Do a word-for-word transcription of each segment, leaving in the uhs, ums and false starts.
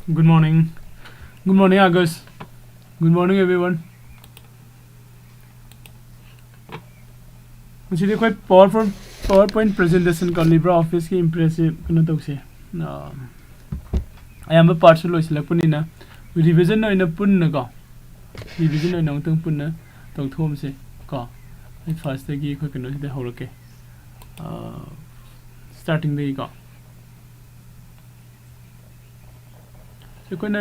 Good morning. Good morning, August. Good morning, everyone. ꯉꯁꯤꯗꯤ ꯑꯩꯈꯣꯏ PowerPoint, PowerPoint presentation ꯀꯣ, LibreOfficeꯀꯤ Impressꯁꯤ ꯀꯩꯅꯣ ꯇꯧꯁꯦ꯫ ꯑꯥ, ꯑꯌꯥꯝꯕ partꯁꯨ ꯂꯣꯏꯁꯤꯜꯂꯛꯄꯅꯤꯅ revision ꯑꯣꯏꯅ ꯄꯨꯟꯅꯀꯣ, revision ꯑꯣꯏꯅ ꯑꯃꯨꯛꯇꯪ ꯄꯨꯟꯅ ꯇꯧꯊꯣꯛꯑꯝꯁꯦ ꯀꯣ꯫ ꯑꯩ firstꯇꯒꯤ ꯑꯩꯈꯣꯏ ꯀꯩꯅꯣꯁꯤꯗ ꯍꯧꯔꯛꯀꯦ꯫ ꯑꯥ, startingꯗꯒꯤꯀꯣ꯫ ꯑꯩꯈꯣꯏꯅ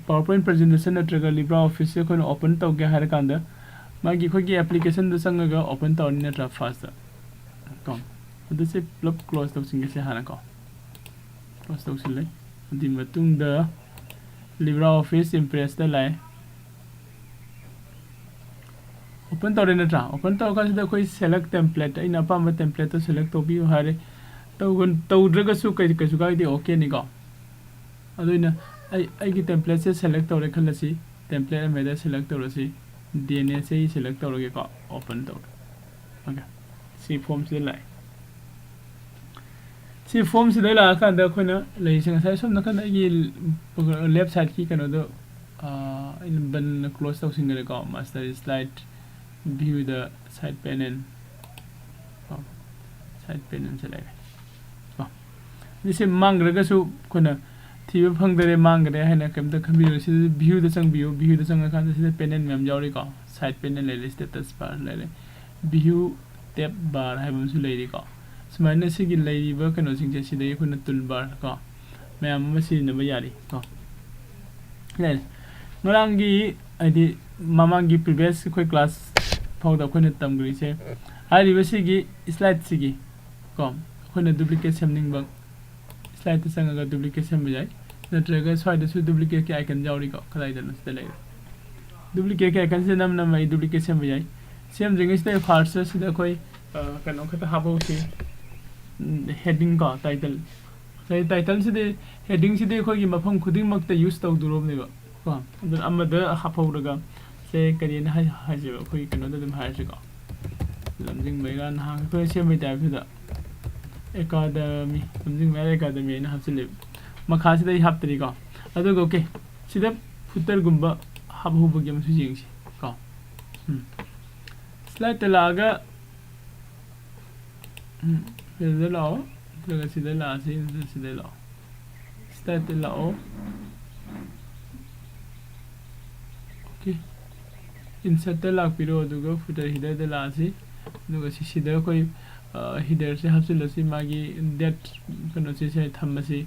PowerPoint presentation ꯅꯠꯇ꯭ꯔꯒ LibreOfficeꯁꯦ ꯑꯩꯈꯣꯏꯅ open ꯇꯧꯒꯦ ꯍꯥꯏꯔꯀꯥꯟꯗ, ꯃꯥꯒꯤ ꯑꯩꯈꯣꯏꯒꯤ applicationꯗ ꯆꯪꯉꯒ open ꯇꯧꯔꯅꯤ ꯅꯠꯇ꯭ꯔꯥ, firstꯇ ꯀꯣ꯫ ꯑꯗꯨꯁꯦ ꯄꯨꯂꯞ close ꯇꯧꯁꯤꯟꯒꯦꯁꯦ ꯍꯥꯟꯅ ꯀꯣ꯫ Close ꯇꯧꯁꯤꯜꯂꯦ꯫ ꯑꯗꯨꯒꯤ ꯃꯇꯨꯡꯗ LibreOffice Impressꯇ ꯂꯥꯛꯑꯦ꯫ Open ꯇꯧꯔꯦ ꯅꯠꯇ꯭ꯔꯥ? Open ꯇꯧꯔꯀꯥꯟꯁꯤꯗ ꯑꯩꯈꯣꯏ select template, ꯑꯩꯅ ꯑꯄꯥꯝꯕ templateꯇꯣ select ꯇꯧꯕꯤꯌꯨ ꯍꯥꯏꯔꯦ꯫ ꯇꯧꯒ-, ꯇꯧꯗ꯭ꯔꯒꯁꯨ ꯀꯩ-, ꯀꯩꯁꯨ ꯀꯥꯏꯗꯦ, okayꯅꯤꯀꯣ꯫ ꯑꯗꯨ ꯑꯩꯅ ꯑꯩ, ꯑꯩꯒꯤ templateꯁꯦ select ꯇꯧꯔꯦ ꯈꯜꯂꯁꯤ꯫ Template ꯑꯃꯗ select ꯇꯧꯔꯁꯤ꯫ DNSꯁꯦ ꯑꯩ select ꯇꯧꯔꯒꯦꯀꯣ꯫ Open ꯇꯧꯔꯦ꯫ Okay꯫ ꯁꯤ formꯁꯤꯗ ꯂꯥꯛꯑꯦ꯫ ꯁꯤ formꯁꯤꯗ ꯂꯥꯛꯑꯀꯥꯟꯗ ꯑꯩꯈꯣꯏꯅ ꯂꯩꯔꯤꯁꯦ ꯉꯁꯥꯏ ꯁꯣꯝ ꯅꯥꯀꯟꯗ ꯑꯩꯒꯤ left sideꯀꯤ ꯀꯩꯅꯣꯗꯣ, ꯑꯥ, ꯑꯩꯅ button close ꯇꯧꯁꯤꯟꯈ꯭ꯔꯦꯀꯣ꯫ Master slide, viewꯗ side panel ꯀꯣ, side panelꯁꯦ ꯂꯩꯔꯦ ꯀꯣ꯫ ꯑꯗꯨꯁꯦ ꯃꯥꯡꯈ꯭ꯔꯒꯁꯨ ꯑꯩꯈꯣꯏꯅ ꯊꯤꯕ ꯐꯪꯗꯔꯦ, ꯃꯥꯡꯈ꯭ꯔꯦ ꯍꯥꯏꯅ ꯀꯩꯝꯇ ꯈꯟꯕꯤꯔꯣꯏ꯫ ꯁꯤꯗ viewꯗ ꯆꯪꯕꯤꯌꯨ꯫ Viewꯗ ꯆꯪꯉꯀꯥꯟꯗ ꯁꯤꯗ panel ꯃꯌꯥꯝ ꯌꯥꯎꯔꯤꯀꯣ꯫ Side panel ꯂꯩꯔꯦ, status bar ꯂꯩꯔꯦ, view tab bar ꯍꯥꯏꯕ ꯑꯃꯁꯨ ꯂꯩꯔꯤꯀꯣ꯫ ꯁꯨꯃꯥꯏꯅ ꯁꯤꯒꯤ ꯂꯩꯔꯤꯕ ꯀꯩꯅꯣꯁꯤꯡꯁꯦ ꯁꯤꯗꯒꯤ ꯑꯩꯈꯣꯏꯅ toolbar ꯀꯣ, ꯃꯌꯥꯝ ꯑꯃ ꯁꯤꯖꯤꯟꯅꯕ ꯌꯥꯔꯤ ꯀꯣ꯫ ꯂꯩꯔꯦ꯫ ꯉꯔꯥꯡꯒꯤ, ꯍꯥꯏꯗꯤ ꯃꯃꯥꯡꯒꯤ previous ꯑꯩꯈꯣꯏ class ꯐꯥꯎꯗ ꯑꯩꯈꯣꯏꯅ ꯇꯝꯈ꯭ꯔꯤꯁꯦ, ꯍꯥꯏꯔꯤꯕ ꯁꯤꯒꯤ slideꯁꯤꯒꯤ ꯀꯣ, ꯑꯩꯈꯣꯏꯅ duplicate ꯁꯦꯝꯅꯤꯡꯕ, slideꯇ ꯆꯪꯉꯒ duplicate ꯁꯦꯝꯕ ꯌꯥꯏ, ꯅꯠꯇ꯭ꯔꯒ ꯁ꯭ꯋꯥꯏꯗꯁꯨ duplicateꯀꯤ icon ꯌꯥꯎꯔꯤꯀꯣ, ꯀꯗꯥꯏꯗꯅꯣ ꯁꯤꯗ ꯂꯩꯔꯦ꯫ Duplicateꯀꯤ iconꯁꯤꯗ ꯅꯝ ꯅꯝꯃ ꯑꯩ duplicate ꯁꯦꯝꯕ ꯌꯥꯏ꯫ ꯁꯦꯝꯗ꯭ꯔꯤꯉꯩꯁꯤꯗ firstꯇ ꯁꯤꯗ ꯑꯩꯈꯣꯏ, ꯑ, ꯀꯩꯅꯣ ꯈꯛꯇ ꯍꯥꯞꯍꯧꯁꯤ, ꯎꯝ, heading ꯀꯣ, title꯫ ꯉꯁꯥꯏ titleꯁꯤꯗꯤ, headingꯁꯤꯗꯤ ꯑꯩꯈꯣꯏꯒꯤ ꯃꯐꯝ ꯈꯨꯗꯤꯡꯃꯛꯇ use ꯇꯧꯗꯣꯔꯕꯅꯦꯕ ꯀꯣ꯫ ꯑꯗꯨꯅ ꯑꯃꯗ ꯍꯥꯞꯍꯧꯔꯒ, ꯁꯦ ꯀꯔꯤꯅ ꯍꯥꯏ-, ꯍꯥꯏꯁꯦꯕ, ꯑꯩꯈꯣꯏꯒꯤ ꯀꯩꯅꯣꯗ ꯑꯗꯨꯝ ꯍꯥꯏꯔꯁꯤꯀꯣ꯫ ꯂꯝꯖꯤꯡꯕꯩꯔꯥ ꯅꯍꯥꯟ ꯑꯩꯈꯣꯏꯅ ꯁꯦꯝꯕꯩ typeꯁꯤꯗ Academy, ꯂꯝꯖꯤꯡꯕꯩꯔꯥ Academy ꯍꯥꯏꯅ ꯍꯥꯞꯆꯤꯜꯂꯦꯕ꯫ ꯃꯈꯥꯁꯤꯗ ꯑꯩ ꯍꯥꯞꯇ꯭ꯔꯤꯀꯣ꯫ ꯑꯗꯨꯒ okay, ꯁꯤꯗ footerꯒꯨꯝꯕ ꯍꯥꯞꯍꯧꯕꯒꯤ ꯑꯃꯁꯨ ꯌꯦꯡꯁꯤ ꯀꯣ꯫ ꯎꯝ, slideꯇ ꯂꯥꯛꯑꯒ, ꯎꯝ, ꯁꯤꯗ ꯂꯥꯛꯑꯣ, ꯅꯠꯇ꯭ꯔꯒ ꯁꯤꯗ ꯂꯥꯛꯑꯁꯤ, ꯅꯠꯇ꯭ꯔꯒ ꯁꯤꯗ ꯂꯥꯛꯑꯣ, slideꯇ ꯂꯥꯛꯑꯣ꯫ Okay, insertꯇ ꯂꯥꯛꯄꯤꯔꯣ, ꯑꯗꯨꯒ footer headerꯗ ꯂꯥꯛꯑꯁꯤ꯫ ꯑꯗꯨꯒ ꯁꯤ, ꯁꯤꯗ ꯑꯩꯈꯣꯏ headerꯁꯦ ꯍꯥꯞꯆꯤꯜꯂꯁꯤ, ꯃꯥꯒꯤ date ꯀꯩꯅꯣꯁꯦ ꯁꯤꯗ ꯊꯝꯃꯁꯤ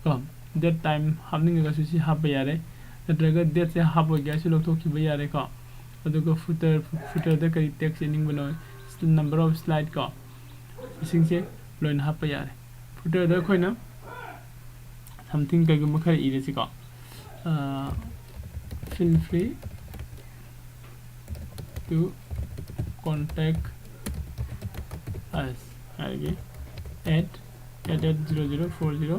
ꯀꯣ꯫ Date time ꯍꯥꯞꯅꯤꯡꯉꯒꯁꯨ ꯁꯤ ꯍꯥꯞꯄ ꯌꯥꯔꯦ, ꯅꯠꯇ꯭ꯔꯒ dateꯁꯦ ꯍꯥꯞꯄꯣꯏꯒꯦ ꯍꯥꯏꯁꯨ ꯂꯧꯊꯣꯛꯈꯤꯕ ꯌꯥꯔꯦ ꯀꯣ꯫ ꯑꯗꯨꯒ footer, footerꯗ ꯀꯔꯤ text ꯏꯅꯤꯡꯕꯅꯣ, number of slide ꯀꯣ, ꯁꯤꯁꯤꯡꯁꯦ ꯂꯣꯏꯅ ꯍꯥꯞꯄ ꯌꯥꯔꯦ꯫ Footerꯗ ꯑꯩꯈꯣꯏꯅ something ꯀꯩꯒꯨꯝꯕ ꯈꯔ ꯏꯔꯁꯤꯀꯣ꯫ Feel free to contact us ꯍꯥꯏꯔꯒꯦ, at at at zero zero four zero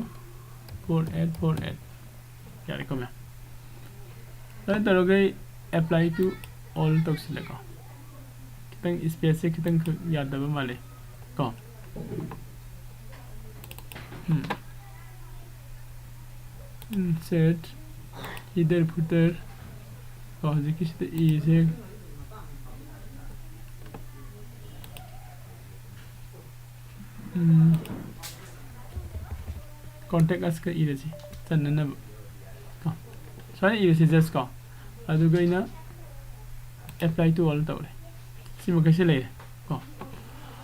four eight four eight꯫ ꯌꯥꯔꯦꯀꯣ ꯃꯌꯥꯝ? ꯑꯗꯨꯃꯥꯏꯅ ꯇꯧꯔꯒ apply to all ꯇꯧꯁꯤꯜꯂꯦꯀꯣ꯫ ꯈꯤꯇꯪ spaceꯁꯦ ꯈꯤꯇꯪ ꯈꯛ ꯌꯥꯗꯕ ꯃꯥꯜꯂꯦ ꯀꯣ꯫ ꯎꯝ꯫ Insert header footer ꯀꯣ, ꯍꯧꯖꯤꯛꯀꯤꯁꯤꯗ ꯏꯁꯦ꯫ ꯎꯝ, contact us ꯀ ꯏꯔꯁꯤ ꯆꯟꯅꯅꯕ ꯀꯣ꯫ ꯁꯨꯃꯥꯏꯅ ꯏꯔꯁꯤ just ꯀꯣ꯫ ꯑꯗꯨꯒ ꯑꯩꯅ apply to all ꯇꯧꯔꯦ꯫ ꯁꯤ ꯃꯈꯩꯁꯦ ꯂꯩꯔꯦ ꯀꯣ꯫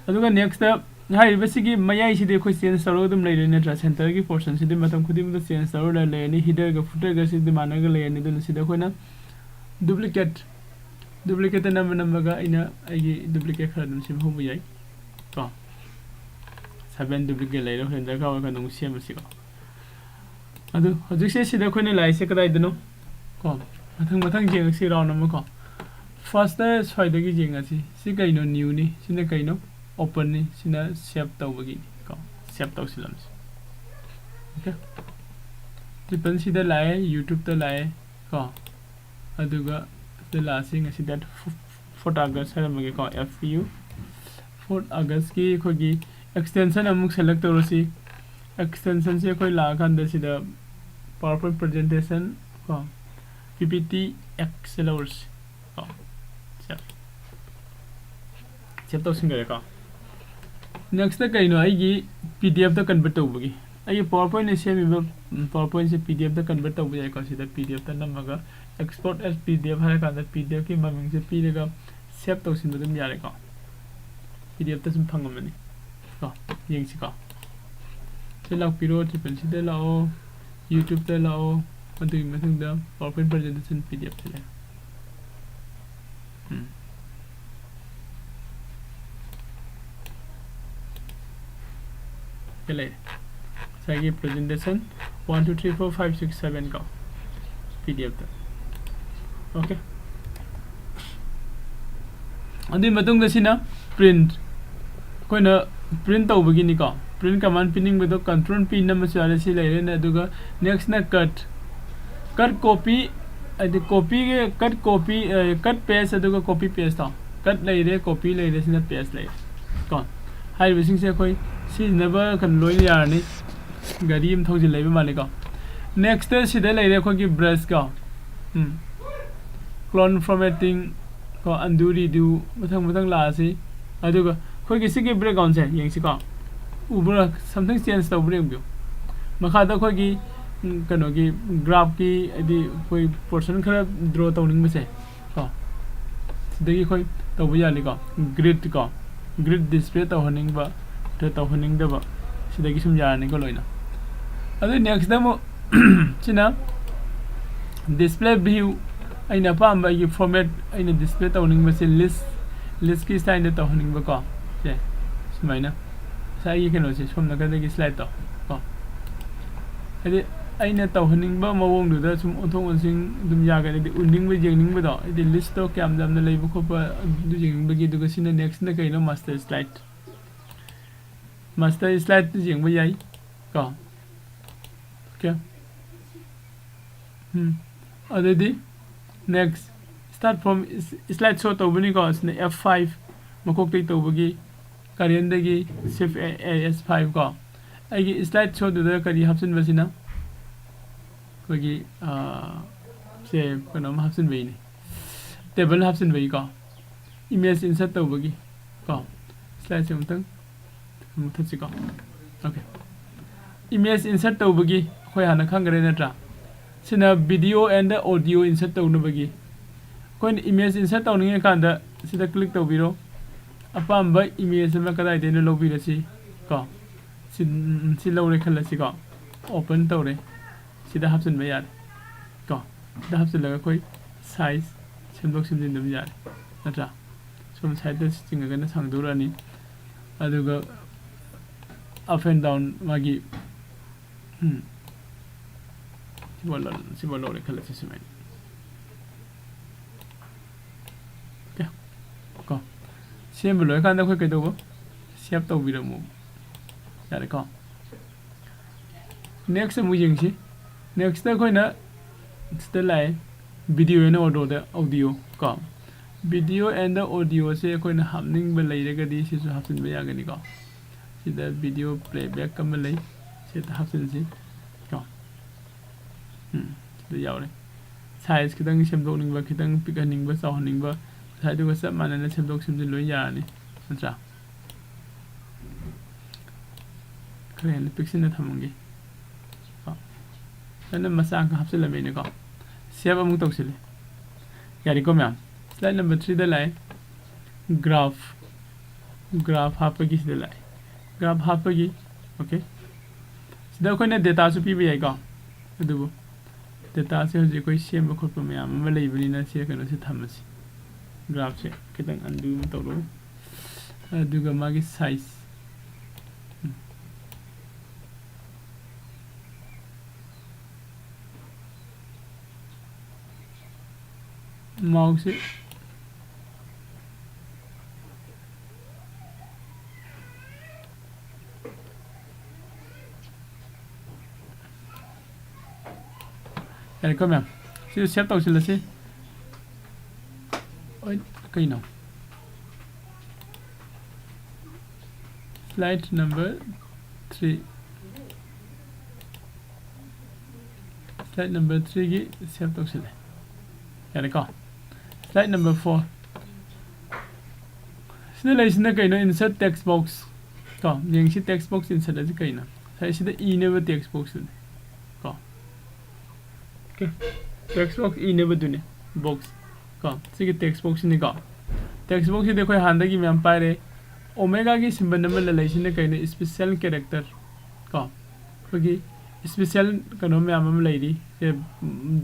ꯑꯗꯨꯒ nextꯇ ꯍꯥꯏꯔꯤꯕꯁꯤꯒꯤ ꯃꯌꯥꯏꯁꯤꯗꯤ ꯑꯩꯈꯣꯏ change ꯇꯧꯔꯒ ꯑꯗꯨꯝ ꯂꯩꯔꯣꯏ ꯅꯠꯇ꯭ꯔꯥ? Centreꯒꯤ portionꯁꯤꯗꯤ ꯃꯇꯝ ꯈꯨꯗꯤꯡꯃꯛꯇ change ꯇꯧꯔꯒ ꯂꯩꯔꯅꯤ꯫ Headerꯒ footerꯒꯁꯤꯗꯤ ꯃꯥꯟꯅꯔꯒ ꯂꯩꯔꯅꯤ꯫ ꯑꯗꯨꯅ ꯁꯤꯗ ꯑꯩꯈꯣꯏꯅ duplicate, duplicateꯇ ꯅꯝꯃ ꯅꯝꯃꯒ ꯑꯩꯅ ꯑꯩꯒꯤ duplicate ꯈꯔ ꯑꯗꯨꯝ ꯁꯦꯝꯍꯧꯕ ꯌꯥꯏ ꯀꯣ꯫ Seven duplicate ꯂꯩꯔꯦ, ꯍꯣꯔꯦꯟ ꯗꯔꯀꯥꯔ ꯑꯣꯏꯔꯀꯥꯟꯗ ꯑꯃꯨꯛ ꯁꯦꯝꯃꯁꯤꯀꯣ꯫ ꯑꯗꯨ ꯍꯧꯖꯤꯛꯁꯦ ꯁꯤꯗ ꯑꯩꯈꯣꯏꯅ ꯂꯥꯛꯏꯁꯦ ꯀꯗꯥꯏꯗꯅꯣ ꯀꯣ? ꯃꯊꯪ ꯃꯊꯪ ꯌꯦꯡꯉꯁꯤ round ꯑꯃ ꯀꯣ꯫ Firstꯇ ꯁ꯭ꯋꯥꯏꯗꯒꯤ ꯌꯦꯡꯉꯁꯤ꯫ ꯁꯤ ꯀꯩꯅꯣ? Newꯅꯤ꯫ ꯁꯤꯅ ꯀꯩꯅꯣ? Openꯅꯤ꯫ ꯁꯤꯅ save ꯇꯧꯕꯒꯤꯅꯤ ꯀꯣ꯫ Save ꯇꯧꯁꯤꯜꯂꯝꯁꯤ꯫ Okay꯫ Drupalꯁꯤꯗ ꯂꯥꯛꯑꯦ, YouTubeꯇ ꯂꯥꯛꯑꯦ ꯀꯣ꯫ ꯑꯗꯨꯒ ꯁꯤꯗ ꯂꯥꯛꯑꯁꯤ꯫ ꯉꯁꯤ date fourth August ꯍꯥꯏꯔꯝꯃꯒꯦꯀꯣ, F U fourth Augustꯀꯤ ꯑꯩꯈꯣꯏꯒꯤ extension ꯑꯃꯨꯛ select ꯇꯧꯔꯁꯤ꯫ Extensionꯁꯦ ꯑꯩꯈꯣꯏ ꯂꯥꯛꯑꯀꯥꯟꯗ ꯁꯤꯗ PowerPoint presentation ꯀꯣ, P P T X ꯁꯦ ꯂꯧꯔꯁꯤ ꯀꯣ꯫ ꯁꯦꯞ ꯁꯦꯞ ꯇꯧꯁꯤꯟꯈ꯭ꯔꯦꯀꯣ꯫ ꯅꯦꯛꯁꯇ ꯀꯩꯅꯣ? ꯑꯩꯒꯤ P D F ꯇ convert ꯇꯧꯕꯒꯤ, ꯑꯩꯒꯤ PowerPoint ꯅ ꯁꯦꯝꯃꯤꯕ PowerPoint ꯁꯦ P D F ꯇ convert ꯇꯧꯕ ꯌꯥꯏꯀꯣ꯫ ꯁꯤꯗ P D F ꯇ ꯅꯝꯃꯒ export as P D F ꯍꯥꯏꯔ ꯀꯥꯟꯗ P D F ꯀꯤ ꯃꯃꯤꯡꯁꯦ ꯄꯤꯔꯒ ꯁꯦꯞ ꯇꯧꯁꯤꯟꯕ ꯑꯗꯨꯝ ꯌꯥꯔꯦꯀꯣ꯫ P D F ꯇ ꯁꯨꯝ ꯐꯪꯉꯝꯃꯅꯤ ꯀꯣ꯫ ꯌꯦꯡꯁꯤꯀꯣ꯫ ꯁꯤ ꯂꯥꯛꯄꯤꯔꯣ, ꯇ꯭ꯔꯤꯄꯜ ꯁꯤꯗ ꯂꯥꯛꯑꯣ, YouTube ꯇ ꯂꯥꯛꯑꯣ, ꯑꯗꯨꯒꯤ ꯃꯊꯪꯗ PowerPoint presentation P D F ꯁꯤ ꯂꯩꯔꯦ꯫ ꯎꯝ꯫ ꯁꯤ ꯂꯩꯔꯦ꯫ ꯉꯁꯥꯏꯒꯤ presentation one two three four five six seven ꯀꯣ, P D F ꯇ꯫ OK꯫ ꯑꯗꯨꯒꯤ ꯃꯇꯨꯡꯗ ꯁꯤꯅ print꯫ ꯑꯩꯈꯣꯏꯅ print ꯇꯧꯕꯒꯤꯅꯤꯀꯣ꯫ Print command ꯄꯤꯅꯤꯡꯕꯗꯣ control P ꯅꯝꯃꯁꯨ ꯌꯥꯔꯦ, ꯁꯤ ꯂꯩꯔꯦꯅꯦ꯫ ꯑꯗꯨꯒ next ꯅ cut꯫ Cut copy, ꯍꯥꯏꯗꯤ copy ꯒꯤ, cut copy, ꯑ, cut paste ꯑꯗꯨꯒ copy paste ꯇꯣ꯫ Cut ꯂꯩꯔꯦ, copy ꯂꯩꯔꯦ, ꯁꯤꯅ paste ꯂꯩꯔꯦ ꯀꯣ꯫ ꯍꯥꯏꯔꯤꯕꯁꯤꯡꯁꯦ ꯑꯩꯈꯣꯏ ꯁꯤꯖꯤꯟꯅꯕ ꯀꯩꯅꯣ ꯂꯣꯏꯅ ꯌꯥꯔꯅꯤ꯫ ꯒꯥꯔꯤ ꯑꯃ ꯊꯧꯖꯤꯜ ꯂꯩꯕ ꯃꯥꯜꯂꯤꯀꯣ꯫ Next ꯁꯤꯗ ꯂꯩꯔꯦ ꯑꯩꯈꯣꯏꯒꯤ brush ꯀꯣ꯫ ꯎꯝ꯫ Clone formatting ꯀꯣ, undo, redo, ꯃꯊꯪ ꯃꯊꯪ ꯂꯥꯛꯑꯁꯤ꯫ ꯑꯗꯨꯒ ꯑꯩꯈꯣꯏꯒꯤ ꯁꯤꯒꯤ background ꯁꯦ ꯌꯦꯡꯁꯤꯀꯣ꯫ ꯎꯕ꯭ꯔꯥ? Something change ꯇꯧꯕ꯭ꯔꯥ ꯌꯦꯡꯕꯤꯌꯨ꯫ ꯃꯈꯥꯗ ꯑꯩꯈꯣꯏꯒꯤ, ꯎꯝ, ꯀꯩꯅꯣꯒꯤ graph ꯀꯤ, ꯍꯥꯏꯗꯤ ꯑꯩꯈꯣꯏ portion ꯈꯔ draw ꯇꯧꯅꯤꯡꯕꯁꯦ ꯀꯣ, ꯁꯤꯗꯒꯤ ꯑꯩꯈꯣꯏ ꯇꯧꯕ ꯌꯥꯅꯤꯀꯣ꯫ Grid ꯀꯣ, grid display ꯇꯧꯍꯟꯅꯤꯡꯕ ꯅꯠꯇ꯭ꯔꯒ ꯇꯧꯍꯟꯅꯤꯡꯗꯕ, ꯁꯤꯗꯒꯤ ꯁꯨꯝ ꯌꯥꯔꯅꯤꯀꯣ ꯂꯣꯏꯅ꯫ ꯑꯗꯨ next ꯑꯃꯨꯛ ꯁꯤꯅ display view, ꯑꯩꯅ ꯑꯄꯥꯝꯕ ꯑꯩꯒꯤ format ꯑꯩꯅ display ꯇꯧꯅꯤꯡꯕꯁꯦ list, list ꯀꯤ style ꯗ ꯇꯧꯍꯟꯅꯤꯡꯕꯀꯣ꯫ ꯁꯦ ꯁꯨꯃꯥꯏꯅ ꯉꯁꯥꯏꯒꯤ ꯀꯩꯅꯣꯁꯦ ꯁꯣꯝ ꯅꯥꯀꯟꯗꯒꯤ slide ꯇꯣ ꯀꯣ, ꯍꯥꯏꯗꯤ ꯑꯩꯅ ꯇꯧꯍꯟꯅꯤꯡꯕ ꯃꯑꯣꯡꯗꯨꯗ ꯁꯨꯝ ꯑꯣꯟꯊꯣꯛ ꯑꯣꯟꯁꯤꯟ ꯑꯗꯨꯝ ꯌꯥꯒꯅꯤ꯫ ꯍꯥꯏꯗꯤ ꯎꯅꯤꯡꯕ, ꯌꯦꯡꯅꯤꯡꯕꯗꯣ, ꯍꯥꯏꯗꯤ list ꯇꯣ ꯀꯌꯥꯝ ꯌꯥꯝꯅ ꯂꯩꯕ ꯈꯣꯠꯄ ꯑꯗꯨ ꯌꯦꯡꯅꯤꯡꯕꯒꯤ꯫ ꯑꯗꯨꯒ ꯁꯤꯅ next ꯅ ꯀꯩꯅꯣ? Master slide꯫ Master slide ꯌꯦꯡꯕ ꯌꯥꯏ ꯀꯣ꯫ OK꯫ ꯎꯝ꯫ ꯑꯗꯨꯗꯤ next, start from slide show ꯇꯧꯕꯅꯤꯀꯣ꯫ ꯁꯤꯅ F five, ꯃꯀꯣꯛꯇꯒꯤ ꯇꯧꯕꯒꯤ, ꯀꯔꯦꯟꯗꯒꯤ shift A, A S five ꯀꯣ꯫ ꯑꯩꯒꯤ slide show ꯗꯨꯗ ꯀꯔꯤ ꯍꯥꯞꯆꯤꯟꯕꯁꯤꯅ? ꯑꯩꯈꯣꯏꯒꯤ ꯁꯦ ꯀꯩꯅꯣꯝ ꯍꯥꯞꯆꯤꯟꯕꯒꯤꯅꯤ, ꯇꯦꯕꯜ ꯍꯥꯞꯆꯤꯟꯕꯒꯤꯀꯣ, ꯏꯃꯦꯖ ꯏꯟꯁꯔꯠ ꯇꯧꯕꯒꯤ ꯀꯣ꯫ ꯁ꯭ꯂꯥꯏꯗꯁꯦ ꯑꯃꯨꯛꯇꯪ ꯃꯨꯊꯠꯁꯤꯀꯣ꯫ ꯑꯣꯀꯦ, ꯏꯃꯦꯖ ꯏꯟꯁꯔꯠ ꯇꯧꯕꯒꯤ ꯑꯩꯈꯣꯏ ꯍꯥꯟꯅ ꯈꯪꯈ꯭ꯔꯦ ꯅꯠꯇ꯭ꯔꯥ? ꯁꯤꯅ video and audio insert ꯇꯧꯅꯕꯒꯤ꯫ ꯑꯩꯈꯣꯏꯅ ꯏꯃꯦꯖ ꯏꯟꯁꯔꯠ ꯇꯧꯅꯤꯡꯉꯀꯥꯟꯗ ꯁꯤꯗ ꯀ꯭ꯂꯤꯛ ꯇꯧꯕꯤꯔꯣ꯫ ꯑꯄꯥꯝꯕ ꯏꯃꯦꯖ ꯑꯃ ꯀꯗꯥꯏꯗꯩꯅꯣ ꯂꯧꯕꯤꯔꯁꯤ ꯀꯣ꯫ ꯁꯤ, ꯁꯤ ꯂꯧꯔꯦ ꯈꯜꯂꯁꯤꯀꯣ, ꯑꯣꯄꯟ ꯇꯧꯔꯦ꯫ ꯁꯤꯗ ꯍꯥꯞꯆꯤꯟꯕ ꯌꯥꯔꯦ ꯀꯣ꯫ ꯁꯤꯗ ꯍꯥꯞꯆꯤꯜꯂꯒ ꯑꯩꯈꯣꯏ ꯁꯥꯏꯖ ꯁꯦꯝꯗꯣꯛ ꯁꯦꯝꯖꯤꯟ ꯑꯗꯨꯝ ꯌꯥꯔꯦ ꯅꯠꯇ꯭ꯔꯥ? ꯁꯣꯝ ꯁꯥꯏꯗꯇ ꯆꯤꯡꯉꯒꯅ ꯁꯥꯡꯗꯣꯔꯛꯑꯅꯤ, ꯑꯗꯨꯒ up and down ꯃꯥꯒꯤ ꯎꯝ꯫ ꯁꯤꯐꯥꯎ ꯂꯧ-, ꯁꯤꯐꯥꯎ ꯂꯧꯔꯦ ꯈꯜꯂꯁꯤ ꯁꯨꯃꯥꯏꯅ꯫ ꯑꯣꯀꯦ꯫ ꯀꯣ꯫ ꯁꯦꯝꯕ ꯂꯣꯏꯔꯀꯥꯟꯗ ꯑꯩꯈꯣꯏ ꯀꯩꯗꯧꯕ? ꯁꯦꯞ ꯇꯧꯕꯤꯔꯝꯃꯨ꯫ ꯌꯥꯔꯦꯀꯣ? ꯅꯦꯛꯁ ꯑꯃꯨꯛ ꯌꯦꯡꯁꯤ꯫ ꯅꯦꯛꯁꯇ ꯑꯩꯈꯣꯏꯅ ꯁꯤꯗ ꯂꯥꯛꯑꯦ꯫ Video and audio the audio ꯀꯣ꯫ Video and audio ꯁꯦ ꯑꯩꯈꯣꯏꯅ ꯍꯥꯞꯅꯤꯡꯕ ꯂꯩꯔꯒꯗꯤ ꯁꯤꯁꯨ ꯍꯥꯞꯆꯤꯟꯕ ꯌꯥꯒꯅꯤꯀꯣ꯫ ꯁꯤꯗ video playback ꯑꯃ ꯂꯩ, ꯁꯤꯗ ꯍꯥꯞꯆꯤꯟꯁꯤ ꯀꯣ꯫ ꯎꯝ, ꯁꯤꯗ ꯌꯥꯎꯔꯦ꯫ ꯁꯥꯏꯖ ꯈꯤꯇꯪ ꯁꯦꯝꯗꯣꯛꯅꯤꯡꯕ, ꯈꯤꯇꯪ ꯄꯤꯛꯍꯟꯅꯤꯡꯕ, ꯆꯥꯎꯍꯟꯅꯤꯡꯕ, ꯉꯁꯥꯏꯗꯨꯒ ꯆꯞ ꯃꯥꯟꯅꯅ ꯁꯦꯝꯗꯣꯛ ꯁꯦꯝꯖꯤꯟ ꯂꯣꯏ ꯌꯥꯔꯅꯤ, ꯅꯠꯇ꯭ꯔꯥ? ꯈꯔ ꯍꯦꯟꯅ ꯄꯤꯛꯁꯤꯟꯅ ꯊꯝꯃꯝꯒꯦ ꯀꯣ꯫ ꯑꯩꯅ ꯃꯆꯥ ꯑꯃ ꯍꯥꯞꯆꯤꯜꯂꯝꯃꯦꯅꯦꯀꯣ꯫ ꯁꯦꯞ ꯑꯃꯨꯛ ꯇꯧꯁꯤꯜꯂꯦ꯫ ꯌꯥꯔꯦꯀꯣ ꯃꯌꯥꯝ? ꯁ꯭ꯂꯥꯏꯗ ꯅꯝꯕꯔ ꯊ꯭ꯔꯤꯗ ꯂꯥꯛꯑꯦ꯫ ꯒ꯭ꯔꯥꯐ, ꯒ꯭ꯔꯥꯐ ꯍꯥꯞꯄꯒꯤ ꯁꯤꯗ ꯂꯥꯛꯑꯦ꯫ ꯒ꯭ꯔꯥꯐ ꯍꯥꯞꯄꯒꯤ, ꯑꯣꯀꯦ꯫ ꯁꯤꯗ ꯑꯩꯈꯣꯏꯅ ꯗꯦꯇꯥꯁꯨ ꯄꯤꯕ ꯌꯥꯏꯀꯣ꯫ ꯑꯗꯨꯕꯨ ꯗꯦꯇꯥꯁꯦ ꯍꯧꯖꯤꯛ ꯑꯩꯈꯣꯏ ꯁꯦꯝꯕ ꯈꯣꯠꯄ ꯃꯌꯥꯝ ꯑꯃ ꯂꯩꯕꯅꯤꯅ ꯁꯤ ꯀꯩꯅꯣꯁꯦ ꯊꯝꯃꯁꯤ꯫ ꯒ꯭ꯔꯥꯐꯁꯦ ꯈꯤꯇꯪ ꯑꯟꯗꯨ ꯑꯃ ꯇꯧꯔꯣ꯫ ꯑꯗꯨꯒ ꯃꯥꯒꯤ ꯁꯥꯏꯖ, ꯎꯝ꯫ ꯃꯥꯎꯁꯁꯦ ꯌꯥꯔꯦꯀꯣ ꯃꯌꯥꯝ, ꯁꯤꯁꯨ ꯁꯦꯞ ꯇꯧꯁꯤꯜꯂꯁꯤ꯫ ꯑꯣꯏ, ꯀꯩꯅꯣ? Slide number three. Slide number three ꯒꯤ save ꯇꯧꯁꯤꯜꯂꯦ꯫ ꯌꯥꯔꯦꯀꯣ? Slide number four꯫ ꯁꯤꯗ ꯂꯩꯁꯤꯅ ꯀꯩꯅꯣ? Insert text box꯫ ꯀꯣ, ꯌꯦꯡꯁꯤ text box insert ꯑꯁꯤ ꯀꯩꯅꯣ? ꯉꯁꯥꯏ ꯁꯤꯗ ꯏꯅꯦꯕ text box ꯇꯨꯅꯤ꯫ ꯀꯣ꯫ Okay꯫ Text box ꯏꯅꯦꯕꯗꯨꯅꯤ꯫ Box꯫ ꯀꯣ꯫ ꯁꯤꯒꯤ text box ꯁꯤꯅꯤꯀꯣ꯫ Text box ꯁꯤꯗꯤ ꯑꯩꯈꯣꯏ ꯍꯥꯟꯅꯗꯒꯤ ꯃꯌꯥꯝ ꯄꯥꯏꯔꯦ꯫ Omega ꯒꯤ symbol ꯑꯃ ꯂꯩꯁꯤꯅ ꯀꯩꯅꯣ? Special character꯫ ꯀꯣ꯫ ꯑꯩꯈꯣꯏꯒꯤ special ꯀꯩꯅꯣ ꯃꯌꯥꯝ ꯑꯃ ꯂꯩꯔꯤ꯫ ꯁꯦ,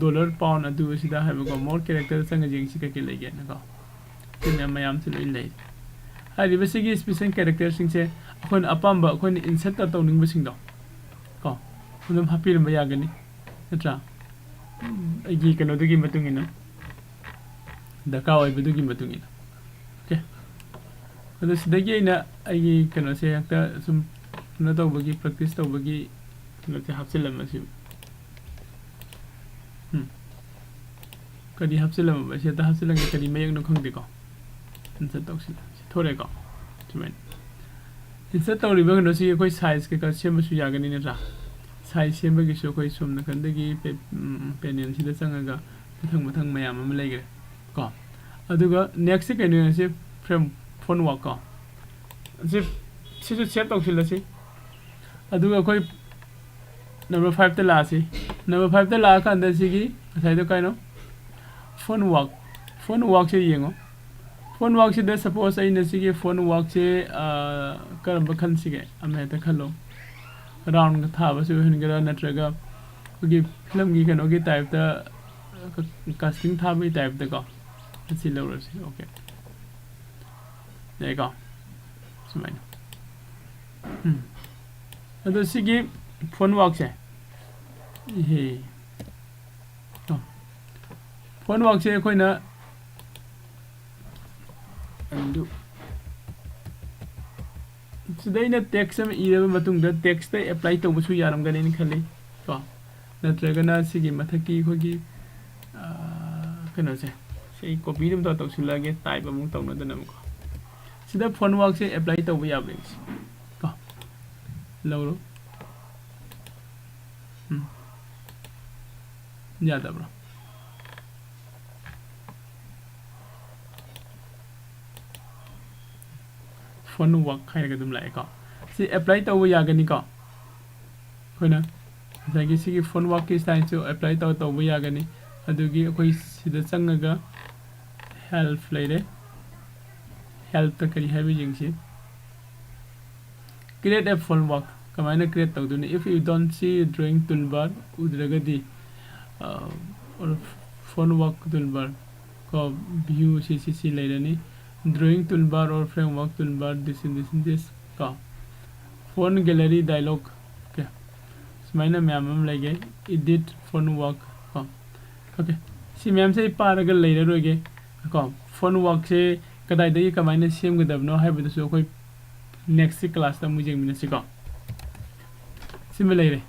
dollar, pound ꯑꯗꯨ ꯑꯁꯤꯗ ꯍꯥꯏꯕꯀꯣ꯫ More character ꯆꯪꯉ ꯌꯦꯡꯁꯤ ꯀꯩꯀꯩ ꯂꯩꯒꯦꯅꯀꯣ꯫ ꯁꯤ ꯃꯌꯥꯝ, ꯃꯌꯥꯝꯁꯦ ꯂꯣꯏ ꯂꯩ꯫ ꯍꯥꯏꯔꯤꯕ ꯁꯤꯒꯤ special character ꯁꯤꯡꯁꯦ ꯑꯩꯈꯣꯏꯅ ꯑꯄꯥꯝꯕ, ꯑꯩꯈꯣꯏꯅ insert ꯇꯧꯅꯤꯡꯕꯁꯤꯡꯗꯣ ꯀꯣ, ꯑꯗꯨꯝ ꯍꯥꯞꯄꯤꯔꯝꯕ ꯌꯥꯒꯅꯤ, ꯅꯠꯇ꯭ꯔꯥ? ꯑꯩꯒꯤ ꯀꯩꯅꯣꯗꯨꯒꯤ ꯃꯇꯨꯡ ꯏꯟꯅ, ꯗꯔꯀꯥꯔ ꯑꯣꯏꯕꯗꯨꯒꯤ ꯃꯇꯨꯡ ꯏꯟꯅ꯫ Okay꯫ ꯑꯗꯣ ꯁꯤꯗꯒꯤ ꯑꯩꯅ ꯑꯩꯒꯤ ꯀꯩꯅꯣꯁꯦ ꯍꯦꯛꯇ ꯁꯨꯝ ꯀꯩꯅꯣ ꯇꯧꯕꯒꯤ, practice ꯇꯧꯕꯒꯤ ꯀꯩꯅꯣꯁꯦ ꯍꯥꯞꯆꯤꯜꯂꯝꯃꯁꯤ꯫ ꯎꯝ꯫ ꯀꯔꯤ ꯍꯥꯞꯆꯤꯜꯂꯝꯃꯕ? ꯁꯤ ꯍꯦꯛꯇ ꯍꯥꯞꯆꯤꯜꯂꯝꯒꯦ꯫ ꯀꯔꯤ ꯃꯌꯦꯛꯅꯣ ꯈꯪꯗꯦꯀꯣ꯫ Insert ꯇꯧꯁꯤꯜꯂꯦ꯫ ꯁꯤ ꯊꯣꯔꯛꯑꯦꯀꯣ꯫ ꯁꯨꯃꯥꯏꯅ꯫ Insert ꯇꯧꯔꯤꯕ ꯀꯩꯅꯣꯁꯤ ꯑꯩꯈꯣꯏ size ꯀꯩꯀꯥ ꯁꯦꯝꯕꯁꯨ ꯌꯥꯒꯅꯤ, ꯅꯠꯇ꯭ꯔꯥ? Size ꯁꯦꯝꯕꯒꯤꯁꯨ ꯑꯩꯈꯣꯏ ꯁꯣꯝ ꯅꯥꯀꯟꯗꯒꯤ ꯄꯦ-, ꯎꯝ, panel ꯁꯤꯗ ꯆꯪꯉꯒ ꯃꯊꯪ ꯃꯊꯪ ꯃꯌꯥꯝ ꯑꯃ ꯂꯩꯈ꯭ꯔꯦ ꯀꯣ꯫ ꯑꯗꯨꯒ next ꯁꯤ ꯀꯩꯅꯣ ꯌꯦꯡꯉꯁꯤ, frame, font work ꯀꯣ꯫ ꯁꯤ, ꯁꯤꯁꯨ save ꯇꯧꯁꯤꯜꯂꯁꯤ꯫ ꯑꯗꯨꯒ ꯑꯩꯈꯣꯏ number five ꯇ ꯂꯥꯛꯑꯁꯤ꯫ Number five ꯇ ꯂꯥꯛꯑꯀꯥꯟꯗ ꯁꯤꯒꯤ ꯉꯁꯥꯏꯗꯣ ꯀꯩꯅꯣ? Font work꯫ Font work ꯁꯦ ꯌꯦꯡꯉꯣ꯫ Font work ꯁꯤꯗ suppose ꯑꯩꯅ ꯁꯤꯒꯤ font work ꯁꯦ, ꯑꯥ, ꯀꯔꯝꯕ ꯈꯟꯁꯤꯒꯦ? ꯑꯃ ꯍꯦꯛꯇ ꯈꯜꯂꯣ꯫ Round ꯒ ꯊꯥꯕꯁꯤ ꯑꯣꯏꯍꯟꯒꯦꯔꯥ, ꯅꯠꯇ꯭ꯔꯒ ꯑꯩꯈꯣꯏꯒꯤ film ꯒꯤ ꯀꯩꯅꯣꯒꯤ type ꯇ, casting ꯊꯥꯕꯒꯤ type ꯇ ꯀꯣ꯫ ꯑꯁꯤ ꯂꯧꯔꯁꯤ꯫ Okay꯫ ꯌꯥꯏꯀꯣ? ꯁꯨꯃꯥꯏꯅ꯫ ꯎꯝ꯫ ꯑꯗꯣ ꯁꯤꯒꯤ font work ꯁꯦ, ꯏꯍꯦ꯫ ꯑꯣ꯫ Font work ꯁꯦ ꯑꯩꯈꯣꯏꯅ undo꯫ ꯁꯤꯗ ꯑꯩꯅ text ꯑꯃ ꯏꯔꯕ ꯃꯇꯨꯡꯗ text ꯇ apply ꯇꯧꯕꯁꯨ ꯌꯥꯔꯝꯒꯅꯤꯅ ꯈꯜꯂꯤ ꯀꯣ꯫ ꯅꯠꯇ꯭ꯔꯒꯅ ꯁꯤꯒꯤ ꯃꯊꯛꯀꯤ ꯑꯩꯈꯣꯏꯒꯤ, ꯑꯥ, ꯀꯩꯅꯣꯁꯦ, ꯁꯤ ꯑꯩ copy ꯑꯗꯨꯝ ꯇꯧꯔ ꯇꯧꯁꯤꯜꯂꯛꯑꯒꯦ, type ꯑꯃꯨꯛ ꯇꯧꯅꯗꯅꯕꯀꯣ꯫ ꯁꯤꯗ font work ꯁꯦ apply ꯇꯧꯕ ꯌꯥꯕ꯭ꯔꯥ ꯌꯦꯡꯁꯤ ꯀꯣ꯫ ꯂꯧꯔꯣ꯫ ꯎꯝ꯫ ꯌꯥꯗꯕ꯭ꯔꯣ? Font work ꯍꯥꯏꯔꯒ ꯑꯗꯨꯝ ꯂꯥꯛꯑꯦꯀꯣ꯫ ꯁꯤ apply ꯇꯧꯕ ꯌꯥꯒꯅꯤꯀꯣ꯫ ꯑꯩꯈꯣꯏꯅ ꯉꯁꯥꯏꯒꯤ ꯁꯤꯒꯤ font workꯀꯤ styleꯁꯨ apply ꯇꯧ ꯇꯧꯕ ꯌꯥꯒꯅꯤ꯫ ꯑꯗꯨꯒꯤ ꯑꯩꯈꯣꯏ ꯁꯤꯗ ꯆꯪꯉꯒ help ꯂꯩꯔꯦ꯫ Helpꯇ ꯀꯔꯤ ꯍꯥꯏꯕ ꯌꯦꯡꯁꯤ꯫ Create a font work ꯀꯃꯥꯏꯅ create ꯇꯧꯗꯣꯏꯅꯣ? If you don't see drawing toolbar, ꯎꯗ꯭ꯔꯒꯗꯤ font work toolbar ꯀꯣ, view ꯁꯤ ꯁꯤ ꯁꯤ ꯂꯩꯔꯅꯤ꯫ Drawing toolbar or framework toolbar, this is this is this ꯀꯣ꯫ Font gallery dialog, okay, ꯁꯨꯃꯥꯏꯅ ꯃꯌꯥꯝ ꯑꯃ ꯂꯩꯒꯦ꯫ Edit font work ꯀꯣ꯫ Okay, ꯁꯤ ꯃꯌꯥꯝꯁꯦ ꯑꯩ ꯄꯥꯔꯒ ꯂꯩꯔꯔꯣꯏꯒꯦ ꯀꯣ꯫ Font workꯁꯦ ꯀꯗꯥꯏꯗꯒꯤ ꯀꯃꯥꯏꯅ ꯁꯦꯝꯒꯗꯕꯅꯣ ꯍꯥꯏꯕꯗꯨꯁꯨ ꯑꯩꯈꯣꯏ next classꯇ ꯑꯃꯨꯛ ꯌꯦꯡꯃꯤꯟꯅꯁꯤꯀꯣ꯫ ꯁꯤꯃ ꯂꯩꯔꯦ꯫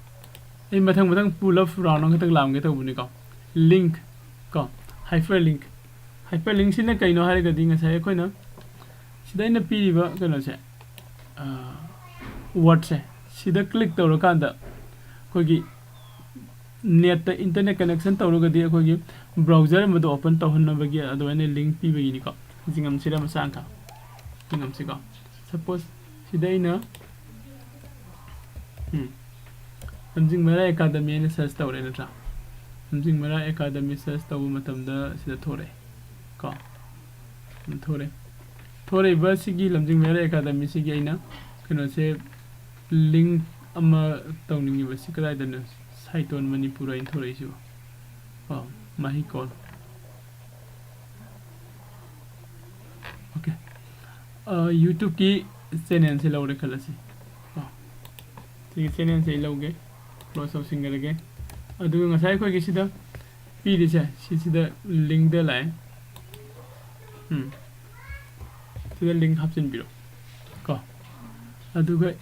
ꯑꯩ ꯃꯊꯪ ꯃꯊꯪ ꯄꯨꯂꯞ round ꯑꯃꯈꯛꯇꯪ ꯂꯥꯝꯒꯦ ꯇꯧꯕꯅꯤꯀꯣ꯫ Link ꯀꯣ, hyperlink꯫ Hyperlinkꯁꯤꯅ ꯀꯩꯅꯣ ꯍꯥꯏꯔꯒꯗꯤ ꯉꯁꯥꯏ ꯑꯩꯈꯣꯏꯅ ꯁꯤꯗ ꯑꯩꯅ ꯄꯤꯔꯤꯕ ꯀꯩꯅꯣꯁꯦ, wordꯁꯦ ꯁꯤꯗ click ꯇꯧꯔꯀꯥꯟꯗ ꯑꯩꯈꯣꯏꯒꯤ netꯇ internet connection ꯇꯧꯔꯒꯗꯤ ꯑꯩꯈꯣꯏꯒꯤ browser ꯑꯃꯗ open ꯇꯧꯍꯟꯅꯕꯒꯤ ꯑꯗꯨꯃꯥꯏꯅ link ꯄꯤꯕꯒꯤꯅꯤꯀꯣ꯫ ꯆꯤꯡꯉꯝꯁꯤꯔ ꯃꯆꯥ ꯑꯃꯈꯛ? ꯆꯤꯡꯉꯝꯁꯤꯀꯣ꯫ Suppose ꯁꯤꯗ ꯑꯩꯅ, ꯎꯝ, ꯂꯝꯖꯤꯡ ꯃꯩꯔꯥ Academy ꯍꯥꯏꯅ search ꯇꯧꯔꯦ ꯅꯠꯇ꯭ꯔꯥ? ꯂꯝꯖꯤꯡ ꯃꯩꯔꯥ Academy search ꯇꯧꯕ ꯃꯇꯝꯗ ꯁꯤꯗ ꯊꯣꯔꯛꯑꯦ ꯀꯣ꯫ ꯎꯝ, ꯊꯣꯔꯛꯑꯦ꯫ ꯊꯣꯔꯛꯏꯕ ꯁꯤꯒꯤ ꯂꯝꯖꯤꯡ ꯃꯩꯔꯥ Academyꯁꯤꯒꯤ ꯑꯩꯅ ꯀꯩꯅꯣꯁꯦ, link ꯑꯃ ꯇꯧꯅꯤꯡꯉꯤꯕ꯫ ꯁꯤ ꯀꯗꯥꯏꯗꯅꯣ? ꯁꯥꯏꯇꯣꯟ ꯃꯅꯤꯄꯨꯔ ꯍꯥꯏꯅ ꯊꯣꯔꯛꯏꯁꯤꯕꯣ꯫ ꯑꯣ, ꯃꯍꯩꯀꯣꯜ꯫ Okay꯫ YouTubeꯀꯤ channelꯁꯦ ꯂꯧꯔꯦ ꯈꯜꯂꯁꯤ꯫ ꯀꯣ, ꯁꯤꯒꯤ channelꯁꯦ ꯑꯩ ꯂꯧꯒꯦ, close ꯇꯧꯁꯤꯟꯈ꯭ꯔꯒꯦ꯫ ꯑꯗꯨꯒ ꯉꯁꯥꯏ ꯑꯩꯈꯣꯏꯒꯤ ꯁꯤꯗ ꯄꯤꯔꯤꯁꯦ, ꯁꯤꯁꯤꯗ linkꯗ ꯂꯥꯛꯑꯦ꯫ ꯎꯝ, ꯁꯤꯗ link ꯍꯥꯞꯆꯤꯟꯕꯤꯔꯣ ꯀꯣ꯫ ꯑꯗꯨꯒ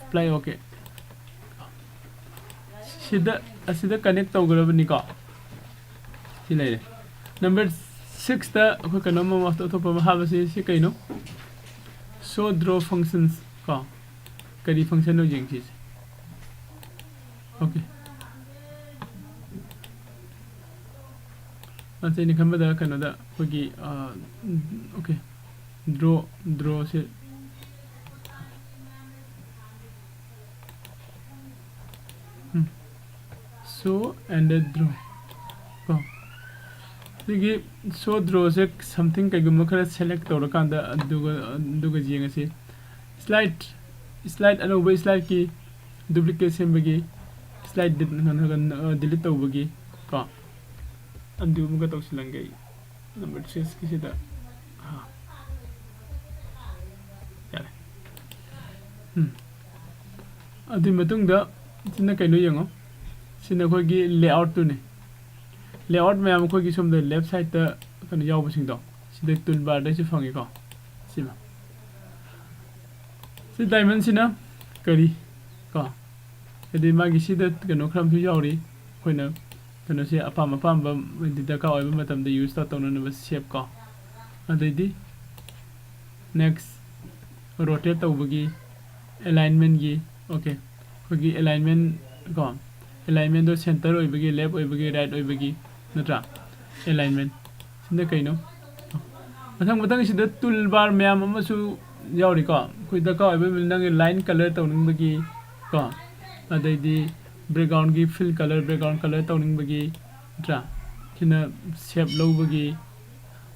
apply, okay꯫ ꯁꯤꯗ, ꯑꯁꯤꯗ connect ꯇꯧꯈ꯭ꯔꯕꯅꯤꯀꯣ꯫ ꯁꯤ ꯂꯩꯔꯦ꯫ Number sixꯇ ꯑꯩꯈꯣꯏ ꯀꯩꯅꯣꯝ ꯑꯃ ꯑꯇꯣꯞꯄ ꯑꯃ ꯍꯥꯞꯄꯁꯤ꯫ ꯁꯤ ꯀꯩꯅꯣ? Show draw functions ꯀꯣ꯫ ꯀꯔꯤ functionꯅꯣ ꯌꯦꯡꯁꯤꯁꯦ꯫ Okay. ꯑꯁ, ꯑꯩꯅ ꯈꯟꯕꯗ ꯀꯩꯅꯣꯗ ꯑꯩꯈꯣꯏꯒꯤ, ꯑ, okay, draw, draw say, um, show and draw ꯀꯣ, ꯁꯤꯒꯤ show draw ꯁꯦ something ꯀꯩꯒꯨꯝꯕ ꯈꯔ select ꯇꯧꯔꯀꯥꯟꯗ ꯑꯗꯨꯒ, ꯑꯗꯨꯒ ꯌꯦꯡꯉꯁꯤ꯫ Slide, slide, ꯑꯅꯧꯕ slide ꯀꯤ duplicate ꯁꯦꯝꯕꯒꯤ slide ꯗꯤ-, delete ꯇꯧꯕꯒꯤ ꯀꯣ, undo ꯑꯃꯒ ꯇꯧꯁꯤꯜꯂꯝꯒꯦ ꯑꯩ number six ꯀꯤꯁꯤꯗ꯫ ꯑꯥ, ꯌꯥꯔꯦ꯫ ꯎꯝ꯫ ꯑꯗꯨꯒꯤ ꯃꯇꯨꯡꯗ ꯁꯤꯅ ꯀꯩꯅꯣ ꯌꯦꯡꯉꯣ, ꯁꯤꯅ ꯑꯩꯈꯣꯏꯒꯤ layout ꯇꯨꯅꯤ꯫ Layout ꯃꯌꯥꯝ ꯑꯩꯈꯣꯏꯒꯤ ꯁꯣꯝꯗ left side ꯇ ꯀꯩꯅꯣ ꯌꯥꯎꯕꯁꯤꯡꯗꯣ, ꯁꯤꯗ toolbar ꯗꯩꯁꯨ ꯐꯪꯉꯤꯀꯣ꯫ ꯁꯤꯃ, ꯁꯤ diamond ꯁꯤꯅ ꯀꯔꯤ ꯀꯣ, ꯍꯥꯏꯗꯤ ꯃꯥꯒꯤ ꯁꯤꯗ ꯀꯩꯅꯣ ꯈꯔ ꯑꯃꯁꯨ ꯌꯥꯎꯔꯤ, ꯑꯩꯈꯣꯏꯅ ꯀꯩꯅꯣꯁꯦ ꯑꯄꯥꯝ ꯑꯄꯥꯝꯕ ꯍꯥꯏꯗꯤ ꯗꯔꯀꯥꯔ ꯑꯣꯏꯕ ꯃꯇꯝꯗ use ꯇꯧ-, ꯇꯧꯅꯅꯕ shape ꯀꯣ꯫ ꯑꯗꯩꯗꯤ next rotate ꯇꯧꯕꯒꯤ alignment ꯀꯤ, okay, ꯑꯩꯈꯣꯏꯒꯤ alignment ꯀꯣ, alignment ꯗꯣ center ꯑꯣꯏꯕꯒꯤ, left ꯑꯣꯏꯕꯒꯤ, right ꯑꯣꯏꯕꯒꯤ, ꯅꯠꯇ꯭ꯔꯥ? Alignment ꯁꯤꯅ ꯀꯩꯅꯣ? ꯃꯊꯪ ꯃꯊꯪ ꯁꯤꯗ toolbar ꯃꯌꯥꯝ ꯑꯃꯁꯨ ꯌꯥꯎꯔꯤꯀꯣ꯫ ꯑꯩꯈꯣꯏ ꯗꯔꯀꯥꯔ ꯑꯣꯏꯕ ꯅꯪꯒꯤ line color ꯇꯧꯅꯤꯡꯕꯒꯤ ꯀꯣ, ꯑꯗꯩꯗꯤ background ꯀꯤ fill color, background color ꯇꯧꯅꯤꯡꯕꯒꯤ, ꯅꯠꯇ꯭ꯔꯥ? ꯁꯤꯅ shape ꯂꯧꯕꯒꯤ,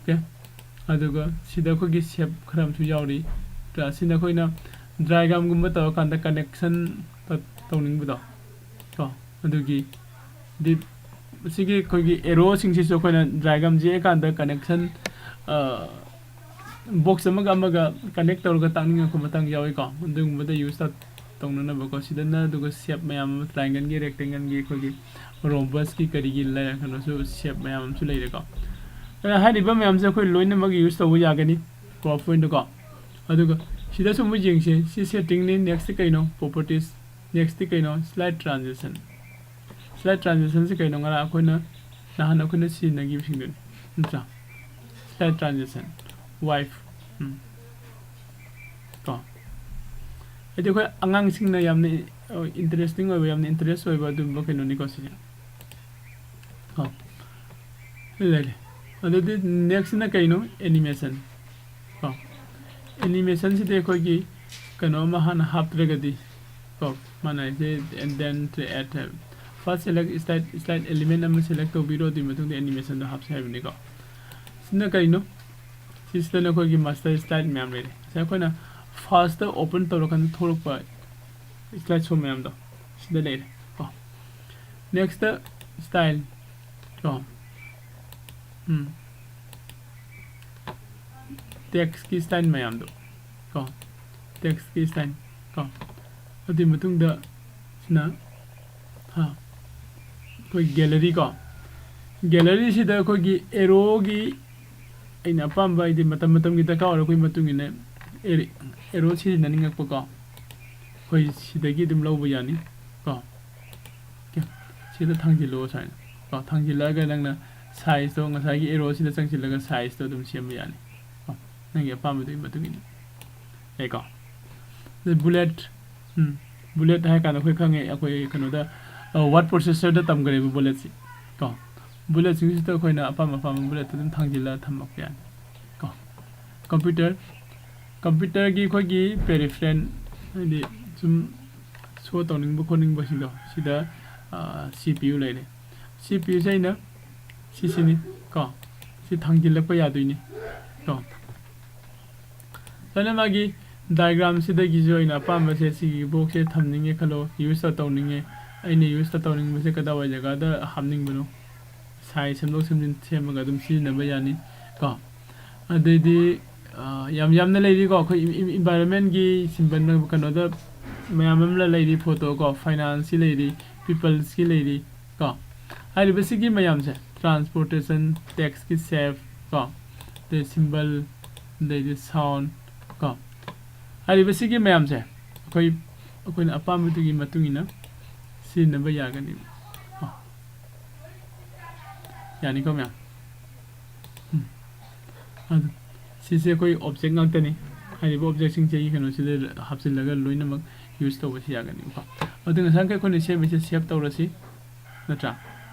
okay꯫ ꯑꯗꯨꯒ ꯁꯤꯗ ꯑꯩꯈꯣꯏꯒꯤ shape ꯈꯔ ꯑꯃꯁꯨ ꯌꯥꯎꯔꯤ꯫ ꯁꯤꯅ ꯑꯩꯈꯣꯏꯅ diagram ꯒꯨꯝꯕ ꯇꯧꯔꯀꯥꯟꯗ connection ꯇ-, ꯇꯧꯅꯤꯡꯕꯗꯣ ꯀꯣ, ꯑꯗꯨꯒꯤ ꯗꯤ-, ꯁꯤꯒꯤ ꯑꯩꯈꯣꯏꯒꯤ arrow ꯁꯤꯡꯁꯤꯁꯨ ꯑꯩꯈꯣꯏꯅ diagram ꯁꯦ ꯌꯦꯛꯑꯀꯥꯟꯗ connection, ꯑ, box ꯑꯃꯒ ꯑꯃꯒ connect ꯇꯧꯔꯒ ꯇꯥꯛꯅꯤꯡꯉꯛꯄ ꯃꯇꯥꯡ ꯌꯥꯎꯏꯀꯣ, ꯑꯗꯨꯒꯨꯝꯕꯗ use ꯇꯧ-, ꯇꯧꯅꯅꯕꯀꯣ꯫ ꯁꯤꯗꯅ ꯑꯗꯨꯒ shape ꯃꯌꯥꯝ ꯑꯃ, triangle ꯒꯤ, rectangle ꯒꯤ, ꯑꯩꯈꯣꯏꯒꯤ rhombus ꯀꯤ, ꯀꯔꯤꯒꯤ ꯂꯩ-, ꯀꯩꯅꯣꯁꯨ shape ꯃꯌꯥꯝ ꯑꯃꯁꯨ ꯂꯩꯔꯦꯀꯣ꯫ ꯑꯗꯨꯅ ꯍꯥꯏꯔꯤꯕ ꯃꯌꯥꯝꯁꯦ ꯑꯩꯈꯣꯏ ꯂꯣꯏꯅꯃꯛ use ꯇꯧꯕ ꯌꯥꯒꯅꯤ PowerPoint ꯇꯀꯣ꯫ ꯑꯗꯨꯒ ꯁꯤꯗꯁꯨ ꯑꯃꯨꯛ ꯌꯦꯡꯁꯦ꯫ ꯁꯤ setting ꯅꯤ, next ꯇꯤ ꯀꯩꯅꯣ? Properties, next ꯇꯤ ꯀꯩꯅꯣ? Slide transition꯫ Slide transition ꯁꯤ ꯀꯩꯅꯣ? ꯉꯔꯥꯡ ꯑꯩꯈꯣꯏꯅ, ꯅꯍꯥꯟ ꯑꯩꯈꯣꯏꯅ ꯁꯤꯖꯤꯟꯅꯈꯤꯕꯁꯤꯡꯗꯨꯅꯤ, ꯅꯠꯇ꯭ꯔꯥ? Slide transition, wipe, ꯎꯝ, ꯀꯣ꯫ ꯍꯥꯏꯗꯤ ꯑꯩꯈꯣꯏ ꯑꯉꯥꯡꯁꯤꯡꯅ ꯌꯥꯝꯅ, ꯏꯟꯇꯔꯦꯁꯇꯤꯡ ꯑꯣꯏꯕ, ꯌꯥꯝꯅ ꯏꯟꯇꯔꯦꯁ ꯑꯣꯏꯕ ꯑꯗꯨꯒꯨꯝꯕ ꯀꯩꯅꯣꯅꯤꯀꯣ ꯁꯤꯁꯦ꯫ ꯀꯣ, ꯁꯤ ꯂꯩꯔꯦ꯫ ꯑꯗꯨꯗꯤ ꯅꯦꯛꯁꯁꯤꯅ ꯀꯩꯅꯣ? ꯑꯦꯅꯤꯃꯦꯁꯟ꯫ ꯀꯣ, ꯑꯦꯅꯤꯃꯦꯁꯟꯁꯤꯗꯤ ꯑꯩꯈꯣꯏꯒꯤ ꯀꯩꯅꯣ ꯑꯃ ꯍꯥꯟꯅ ꯍꯥꯞꯇ꯭ꯔꯒꯗꯤ ꯀꯣ, ꯃꯥꯅ ꯍꯥꯏꯁꯦ, and then to add ꯍꯥꯏꯕ꯫ First select slide, slide element ꯑꯃ ꯁꯦꯂꯦꯛ ꯇꯧꯕꯤꯔꯣ, ꯑꯗꯨꯒꯤ ꯃꯇꯨꯡꯗ ꯑꯦꯅꯤꯃꯦꯁꯟꯗꯣ ꯍꯥꯞꯁꯦ ꯍꯥꯏꯕꯅꯤꯀꯣ꯫ ꯁꯤꯅ ꯀꯩꯅꯣ? ꯁꯤꯁꯤꯗꯅ ꯑꯩꯈꯣꯏꯒꯤ ꯃꯥꯁꯇꯔ ꯁ꯭ꯂꯥꯏꯗ ꯃꯌꯥꯝ ꯂꯩꯔꯦ꯫ ꯉꯁꯥꯏ ꯑꯩꯈꯣꯏꯅ ꯐꯥꯔꯁꯇ ꯑꯣꯄꯟ ꯇꯧꯔꯀꯥꯟꯗ ꯊꯣꯛꯂꯛꯄ ꯁ꯭ꯂꯥꯏꯗ ꯁꯣ ꯃꯌꯥꯝꯗꯣ ꯁꯤꯗ ꯂꯩꯔꯦ ꯀꯣ꯫ ꯅꯦꯛꯁꯇ ꯁ꯭ꯇꯥꯏꯜ ꯀꯣ꯫ ꯎꯝ꯫ ꯇꯦꯛꯁꯀꯤ ꯁ꯭ꯇꯥꯏꯜ ꯃꯌꯥꯝꯗꯣ ꯀꯣ꯫ ꯇꯦꯛꯁꯀꯤ ꯁ꯭ꯇꯥꯏꯜ ꯀꯣ꯫ ꯑꯗꯨꯒꯤ ꯃꯇꯨꯡꯗ ꯁꯤꯅ, ꯍꯥ, ꯑꯩꯈꯣꯏ ꯒꯦꯂꯔꯤ ꯀꯣ꯫ ꯒꯦꯂꯔꯤꯁꯤꯗ ꯑꯩꯈꯣꯏꯒꯤ ꯑꯦꯔꯣꯒꯤ, ꯑꯩꯅ ꯑꯄꯥꯝꯕ, ꯍꯥꯏꯗꯤ ꯃꯇꯝ ꯃꯇꯝꯒꯤ ꯗꯔꯀꯥꯔ ꯑꯣꯏꯔꯛꯄꯒꯤ ꯃꯇꯨꯡ ꯏꯟꯅ ꯑꯦꯔꯣ ꯁꯤꯖꯤꯟꯅꯅꯤꯡꯉꯛꯄꯀꯣ꯫ ꯑꯩꯈꯣꯏ ꯁꯤꯗꯒꯤ ꯑꯗꯨꯝ ꯂꯧꯕ ꯌꯥꯅꯤ ꯀꯣ꯫ ꯑꯣꯀꯦ, ꯁꯤꯗ ꯊꯥꯡꯖꯤꯜꯂꯣ ꯁꯨꯃꯥꯏꯅ ꯀꯣ꯫ ꯊꯥꯡꯖꯤꯜꯂꯛꯑꯒ ꯅꯪꯅ ꯁꯥꯏꯖꯇꯣ, ꯉꯁꯥꯏꯒꯤ ꯑꯦꯔꯣꯁꯤꯗ ꯆꯪꯁꯤꯜꯂꯒ ꯁꯥꯏꯖꯇꯣ ꯑꯗꯨꯝ ꯁꯦꯝꯕ ꯌꯥꯅꯤ ꯀꯣ, ꯅꯪꯒꯤ ꯑꯄꯥꯝꯕꯗꯨꯒꯤ ꯃꯇꯨꯡ ꯏꯟꯅ꯫ ꯌꯥꯏꯀꯣ? ꯑꯗꯩ ꯕꯨꯂꯦꯠ, ꯎꯝ, ꯕꯨꯂꯦꯠ ꯍꯥꯏꯔ ꯀꯥꯟꯗ ꯑꯩꯈꯣꯏ ꯈꯪꯉꯦ, ꯑꯩꯈꯣꯏ ꯀꯩꯅꯣꯗ, ꯋꯥꯔꯗ ꯄ꯭ꯔꯣꯁꯦꯁꯔꯗ ꯇꯝꯈ꯭ꯔꯦꯕ ꯕꯨꯂꯦꯠꯁꯤ ꯀꯣ꯫ ꯕꯨꯂꯦꯠꯁꯤꯡꯁꯤꯗ ꯑꯩꯈꯣꯏꯅ ꯑꯄꯥꯝ ꯑꯄꯥꯝꯕ ꯕꯨꯂꯦꯠꯇ ꯑꯗꯨꯝ ꯊꯥꯡꯖꯤꯜꯂꯒ ꯊꯝꯃꯛꯄ ꯌꯥꯅꯤ ꯀꯣ꯫ ꯀꯝꯄ꯭ꯌꯨꯇꯔ, ꯀꯝꯄ꯭ꯌꯨꯇꯔꯒꯤ ꯑꯩꯈꯣꯏꯒꯤ ꯄꯦꯔꯤꯐꯦꯔꯦꯜ, ꯍꯥꯏꯗꯤ ꯁꯨꯝ ꯁꯣ ꯇꯧꯅꯤꯡꯕ ꯈꯣꯠꯅꯤꯡꯕꯁꯤꯡꯗꯣ, ꯁꯤꯗ ꯁꯤ ꯄꯤ ꯌꯨ ꯂꯩꯔꯦ꯫ ꯁꯤ ꯄꯤ ꯌꯨꯁꯦ ꯑꯩꯅ ꯁꯤꯁꯤꯅꯤ ꯀꯣ, ꯁꯤ ꯊꯥꯡꯖꯤꯜꯂꯛꯄ ꯌꯥꯗꯣꯏꯅꯤ ꯀꯣ꯫ ꯑꯗꯨꯅ ꯃꯥꯒꯤ ꯗꯥꯏꯒ꯭ꯔꯥꯝꯁꯤꯗꯒꯤꯁꯨ ꯑꯩꯅ ꯑꯄꯥꯝꯕꯁꯦ, ꯁꯤꯒꯤ ꯕꯣꯛꯁꯁꯦ ꯊꯝꯅꯤꯡꯉꯦ ꯈꯜꯂꯣ, ꯌꯨꯁꯇ ꯇꯧꯅꯤꯡꯉꯦ꯫ ꯑꯩꯅ ꯌꯨꯁꯇ ꯇꯧꯅꯤꯡꯕꯁꯦ ꯀꯗꯥꯏꯋꯥꯏ ꯖꯒꯥꯗ ꯍꯥꯞꯅꯤꯡꯕꯅꯣ? ꯁꯥꯏꯖ ꯁꯦꯝꯗꯣꯛ ꯁꯦꯝꯖꯤꯟ ꯁꯦꯝꯃꯒ ꯑꯗꯨꯝ ꯁꯤꯖꯤꯟꯅꯕ ꯌꯥꯅꯤ ꯀꯣ꯫ ꯑꯗꯩꯗꯤ, ꯑ, ꯌꯥꯝ ꯌꯥꯝꯅ ꯂꯩꯔꯤꯀꯣ, ꯑꯩꯈꯣꯏ ꯏꯟꯚꯥꯏꯔꯣꯟꯃꯦꯟꯒꯤ ꯁꯤꯝꯕꯜ ꯀꯩꯅꯣꯗ ꯃꯌꯥꯝ ꯑꯃ ꯂꯩꯔꯤ, ꯐꯣꯇꯣ ꯀꯣ, ꯐꯥꯏꯅꯥꯟꯁꯀꯤ ꯂꯩꯔꯤ, ꯄꯤꯄꯜꯁꯀꯤ ꯂꯩꯔꯤ ꯀꯣ꯫ ꯍꯥꯏꯔꯤꯕꯁꯤꯒꯤ ꯃꯌꯥꯝꯁꯦ, ꯇ꯭ꯔꯥꯟꯁꯄꯣꯔꯇꯦꯁꯟ, ꯇꯦꯛꯁꯀꯤ ꯁꯦꯞ ꯀꯣ, ꯑꯗꯩ ꯁꯤꯝꯕꯜ, ꯑꯗꯩꯗꯤ ꯁꯥꯎꯟ ꯀꯣ, ꯍꯥꯏꯔꯤꯕꯁꯤꯒꯤ ꯃꯌꯥꯝꯁꯦ ꯑꯩꯈꯣꯏ, ꯑꯩꯈꯣꯏꯅ ꯑꯄꯥꯝꯕꯗꯨꯒꯤ ꯃꯇꯨꯡ ꯏꯟꯅ ꯁꯤꯖꯤꯟꯅꯕ ꯌꯥꯒꯅꯤ ꯀꯣ꯫ ꯌꯥꯅꯤꯀꯣ ꯃꯌꯥꯝ? ꯎꯝ꯫ ꯑꯗꯨ ꯁꯤꯁꯦ ꯑꯩꯈꯣꯏ ꯑꯣꯕꯖꯦꯛ ꯉꯥꯛꯇꯅꯤ꯫ ꯍꯥꯏꯔꯤꯕ ꯑꯣꯕꯖꯦꯛꯁꯤꯡꯁꯦ ꯑꯩꯒꯤ ꯀꯩꯅꯣꯁꯤꯗ ꯍꯥꯞꯆꯤꯜꯂꯒ ꯂꯣꯏꯅꯃꯛ ꯌꯨꯁ ꯇꯧꯕꯁꯤ ꯌꯥꯒꯅꯤꯀꯣ꯫ ꯑꯗꯨ ꯉꯁꯥꯏ ꯑꯩꯈꯣꯏꯅ ꯁꯦꯝꯃꯤꯁꯦ ꯁꯦꯞ ꯇꯧꯔꯁꯤ, ꯅꯠꯇ꯭ꯔꯥ?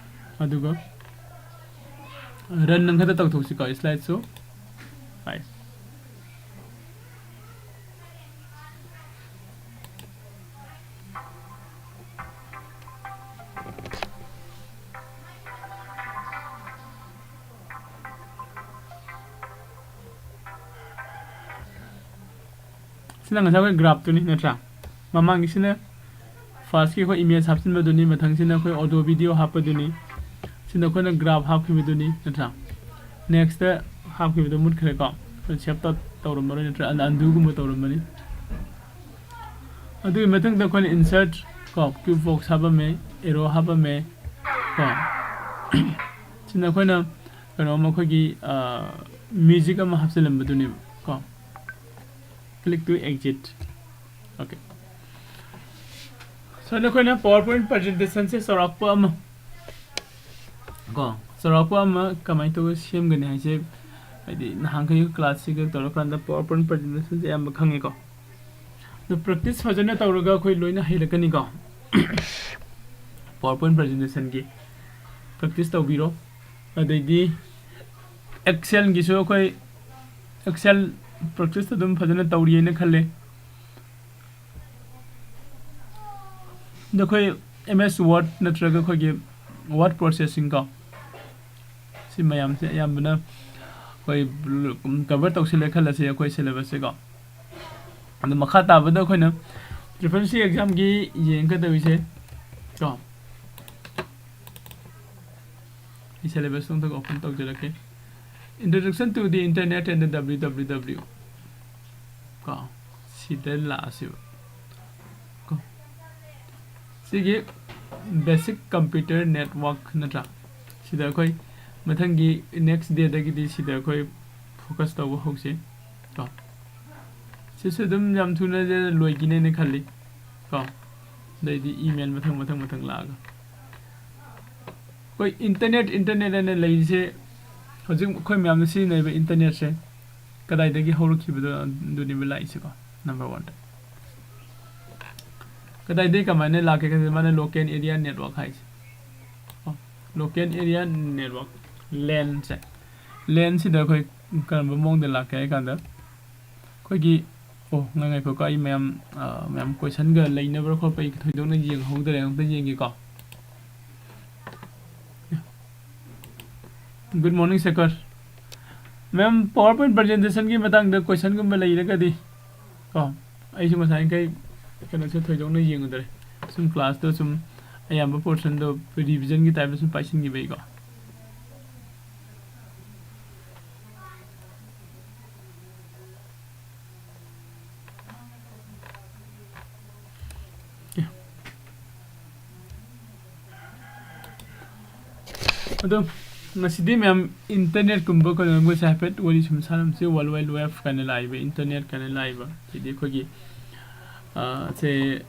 ꯑꯗꯨꯒ ꯔꯟ ꯈꯛꯇ ꯇꯧꯊꯣꯛꯁꯤꯀꯣ, slide show꯫ ꯍꯥꯏ꯫ ꯁꯤꯅ ꯉꯁꯥꯏ ꯑꯩꯈꯣꯏ ꯒ꯭ꯔꯥꯐꯇꯨꯅꯤ, ꯅꯠꯇ꯭ꯔꯥ? ꯃꯃꯥꯡꯒꯤꯁꯤꯅ ꯐꯥꯔꯁꯀꯤ ꯑꯩꯈꯣꯏ ꯏꯃꯦꯖ ꯍꯥꯞꯆꯤꯟꯕꯗꯨꯅꯤ, ꯃꯊꯪꯁꯤꯅ ꯑꯩꯈꯣꯏ ꯑꯣꯗꯤꯑꯣ ꯚꯤꯗꯤꯑꯣ ꯍꯥꯞꯄꯗꯨꯅꯤ, ꯁꯤꯅ ꯑꯩꯈꯣꯏꯅ ꯒ꯭ꯔꯥꯐ ꯍꯥꯞꯈꯤꯕꯗꯨꯅꯤ, ꯅꯠꯇ꯭ꯔꯥ? ꯅꯦꯛꯁꯇ ꯍꯥꯞꯈꯤꯕꯗꯣ ꯃꯨꯠꯈ꯭ꯔꯦꯀꯣ, ꯑꯩꯈꯣꯏ ꯁꯦꯞ ꯇꯧꯔꯝꯃꯔꯣꯏ, ꯅꯠꯇ꯭ꯔꯥ? ꯑꯟꯗꯨꯒꯨꯝꯕ ꯇꯧꯔꯝꯃꯅꯤ꯫ ꯑꯗꯨꯒꯤ ꯃꯊꯪꯗ ꯑꯩꯈꯣꯏꯅ ꯏꯟꯁꯔꯠ ꯀꯣ, ꯀ꯭ꯌꯨꯕ ꯕꯣꯛꯁ ꯍꯥꯞꯄꯝꯃꯦ, ꯑꯦꯔꯣ ꯍꯥꯞꯄꯝꯃꯦ ꯀꯣ꯫ ꯁꯤꯅ ꯑꯩꯈꯣꯏꯅ ꯀꯩꯅꯣꯝꯃ ꯑꯩꯈꯣꯏꯒꯤ ꯃ꯭ꯌꯨꯖꯤꯛ ꯑꯃ ꯍꯥꯞꯆꯤꯜꯂꯝꯕꯗꯨꯅꯦꯕ ꯀꯣ꯫ Click to exit꯫ Okay꯫ ꯁꯨꯃꯥꯏꯅ ꯑꯩꯈꯣꯏꯅ ꯄꯥꯋꯔ ꯄꯣꯏꯟꯠ ꯄ꯭ꯔꯖꯦꯟꯇꯦꯁꯟꯁꯦ ꯆꯥꯎꯔꯥꯛꯄ ꯑꯃ ꯀꯣ, ꯆꯥꯎꯔꯥꯛꯄ ꯑꯃ ꯀꯃꯥꯏꯅ ꯇꯧꯔꯒ ꯁꯦꯝꯒꯅꯤ ꯍꯥꯏꯁꯦ, ꯍꯥꯏꯗꯤ ꯅꯍꯥꯟꯈꯩ ꯀ꯭ꯂꯥꯁꯁꯤꯒ ꯇꯧꯔꯀꯥꯟꯗ ꯄꯥꯋꯔ ꯄꯣꯏꯟꯠ ꯄ꯭ꯔꯖꯦꯟꯇꯦꯁꯟꯁꯦ ꯑꯌꯥꯝꯕ ꯈꯪꯉꯦꯀꯣ꯫ ꯑꯗꯨ ꯄ꯭ꯔꯦꯛꯇꯤꯁ ꯐꯖꯅ ꯇꯧꯔꯒ ꯑꯩꯈꯣꯏ ꯂꯣꯏꯅ ꯍꯩꯔꯛꯀꯅꯤꯀꯣ꯫ ꯄꯥꯋꯔ ꯄꯣꯏꯟꯠ ꯄ꯭ꯔꯖꯦꯟꯇꯦꯁꯟꯒꯤ ꯄ꯭ꯔꯦꯛꯇꯤꯁ ꯇꯧꯕꯤꯔꯣ꯫ ꯑꯗꯩꯗꯤ ꯑꯦꯛꯁꯦꯜꯒꯤꯁꯨ ꯑꯩꯈꯣꯏ ꯑꯦꯛꯁꯦꯜ ꯄ꯭ꯔꯦꯛꯇꯤꯁ ꯑꯗꯨꯝ ꯐꯖꯅ ꯇꯧꯔꯤꯑꯅ ꯈꯜꯂꯦ꯫ ꯑꯗꯣ ꯑꯩꯈꯣꯏ ꯑꯦꯝ ꯑꯦꯁ ꯋꯥꯔꯗ ꯅꯠꯇ꯭ꯔꯒ ꯑꯩꯈꯣꯏꯒꯤ ꯋꯥꯔꯗ ꯄ꯭ꯔꯣꯁꯦꯁꯤꯡ ꯀꯣ, ꯁꯤ ꯃꯌꯥꯝꯁꯦ ꯑꯌꯥꯝꯕꯅ ꯑꯩꯈꯣꯏ ꯀꯚꯔ ꯇꯧꯁꯤꯜꯂꯦ ꯈꯜꯂꯁꯤ ꯑꯩꯈꯣꯏ ꯁꯤꯂꯦꯕꯁꯁꯦꯀꯣ꯫ ꯑꯗꯣ ꯃꯈꯥ ꯇꯥꯕꯗ ꯑꯩꯈꯣꯏꯅ ꯇ꯭ꯔꯤꯄꯜ ꯁꯤ ꯑꯦꯛꯖꯥꯝꯒꯤ ꯌꯦꯡꯒꯗꯧꯔꯤꯁꯦ ꯀꯣ, ꯑꯩ ꯁꯤꯂꯦꯕꯁꯇꯣ ꯑꯝꯇ ꯑꯣꯄꯟ ꯇꯧꯖꯔꯛꯀꯦ꯫ Introduction to the Internet and the W W W ꯀꯣ, ꯁꯤꯗ ꯂꯥꯛꯑꯁꯤꯕ ꯀꯣ꯫ ꯁꯤꯒꯤ basic computer network ꯅꯠꯇ꯭ꯔꯥ? ꯁꯤꯗ ꯑꯩꯈꯣꯏ ꯃꯊꯪꯒꯤ ꯅꯦꯛꯁ ꯗꯦꯗꯒꯤꯗꯤ ꯁꯤꯗ ꯑꯩꯈꯣꯏ ꯐꯣꯀꯁ ꯇꯧꯕ ꯍꯧꯁꯤ ꯀꯣ꯫ ꯁꯤꯁꯨ ꯑꯗꯨꯝ ꯌꯥꯝ ꯊꯨꯅ ꯂꯣꯏꯈꯤꯅꯦꯅ ꯈꯜꯂꯤ ꯀꯣ꯫ ꯑꯗꯩꯗꯤ ꯏꯃꯦꯜ ꯃꯊꯪ ꯃꯊꯪ ꯃꯊꯪ ꯂꯥꯛꯑꯒ ꯑꯩꯈꯣꯏ ꯏꯟꯇꯔꯅꯦꯠ, ꯏꯟꯇꯔꯅꯦꯠ ꯍꯥꯏꯅ ꯂꯩꯔꯤꯁꯦ, ꯍꯧꯖꯤꯛ ꯑꯩꯈꯣꯏ ꯃꯌꯥꯝꯅ ꯁꯤꯖꯤꯟꯅꯔꯤꯕ ꯏꯟꯇꯔꯅꯦꯠꯁꯦ ꯀꯗꯥꯏꯗꯒꯤ ꯍꯧꯔꯛꯈꯤꯕꯗꯣ ꯑꯗꯨꯅꯦꯕ ꯂꯥꯛꯏꯁꯦꯀꯣ, ꯅꯝꯕꯔ ꯋꯥꯟꯗ꯫ ꯀꯗꯥꯏꯗꯒꯤ ꯀꯃꯥꯏꯅ ꯂꯥꯛꯀꯦ ꯈꯟꯕꯗ ꯃꯥꯅ local area network ꯍꯥꯏꯁꯦ꯫ ꯑꯣ, local area network, ꯂꯦꯟꯁꯦ꯫ ꯂꯦꯟꯁꯤꯗ ꯑꯩꯈꯣꯏ ꯀꯔꯝꯕ ꯃꯑꯣꯡꯗ ꯂꯥꯛꯀꯦ ꯍꯥꯏ ꯀꯥꯟꯗ ꯑꯩꯈꯣꯏꯒꯤ, ꯑꯣ, ꯉꯥꯏ-, ꯉꯥꯏꯈꯣꯀꯣ, ꯑꯩ ꯃꯌꯥꯝ, ꯑ, ꯃꯌꯥꯝ questionꯒ ꯂꯩꯅꯕ꯭ꯔꯥ ꯈꯣꯠꯄ ꯑꯩ ꯊꯣꯏꯗꯣꯛꯅ ꯌꯦꯡꯍꯧꯗ꯭ꯔꯦ, ꯑꯝꯇ ꯌꯦꯡꯒꯦꯀꯣ꯫ Good morning, Sekhar. Ma'am, PowerPoint presentationꯒꯤ ꯃꯇꯥꯡꯗ questionꯒꯨꯝꯕ ꯂꯩꯔꯒꯗꯤ, ꯀꯣ, ꯑꯩꯁꯨ ꯉꯁꯥꯏꯈꯩ ꯀꯩꯅꯣꯁꯦ ꯊꯣꯏꯗꯣꯛꯅ ꯌꯦꯡꯉꯨꯗ꯭ꯔꯦ꯫ ꯁꯨꯝ classꯇꯣ ꯁꯨꯝ ꯑꯌꯥꯝꯕ portionꯗꯣ revisionꯒꯤ typeꯇ ꯁꯨꯝ ꯄꯥꯏꯁꯤꯟꯈꯤꯕꯩꯀꯣ꯫ ꯑꯗꯣ ꯉꯁꯤꯗꯤ ꯃꯌꯥꯝ internetꯀꯨꯝꯕ ꯀꯩꯅꯣꯒꯨꯝꯕꯁꯦ ꯍꯥꯏꯐꯦꯠ ꯋꯥꯔꯤ ꯁꯨꯝ ꯁꯥꯟꯅꯔꯁꯤ꯫ World Wide Web ꯀꯥꯏꯅ ꯂꯥꯛꯏꯕ, internet ꯀꯥꯏꯅ ꯂꯥꯛꯏꯕ, ꯍꯥꯏꯗꯤ ꯑꯩꯈꯣꯏꯒꯤ, ꯑ, ꯁꯦ,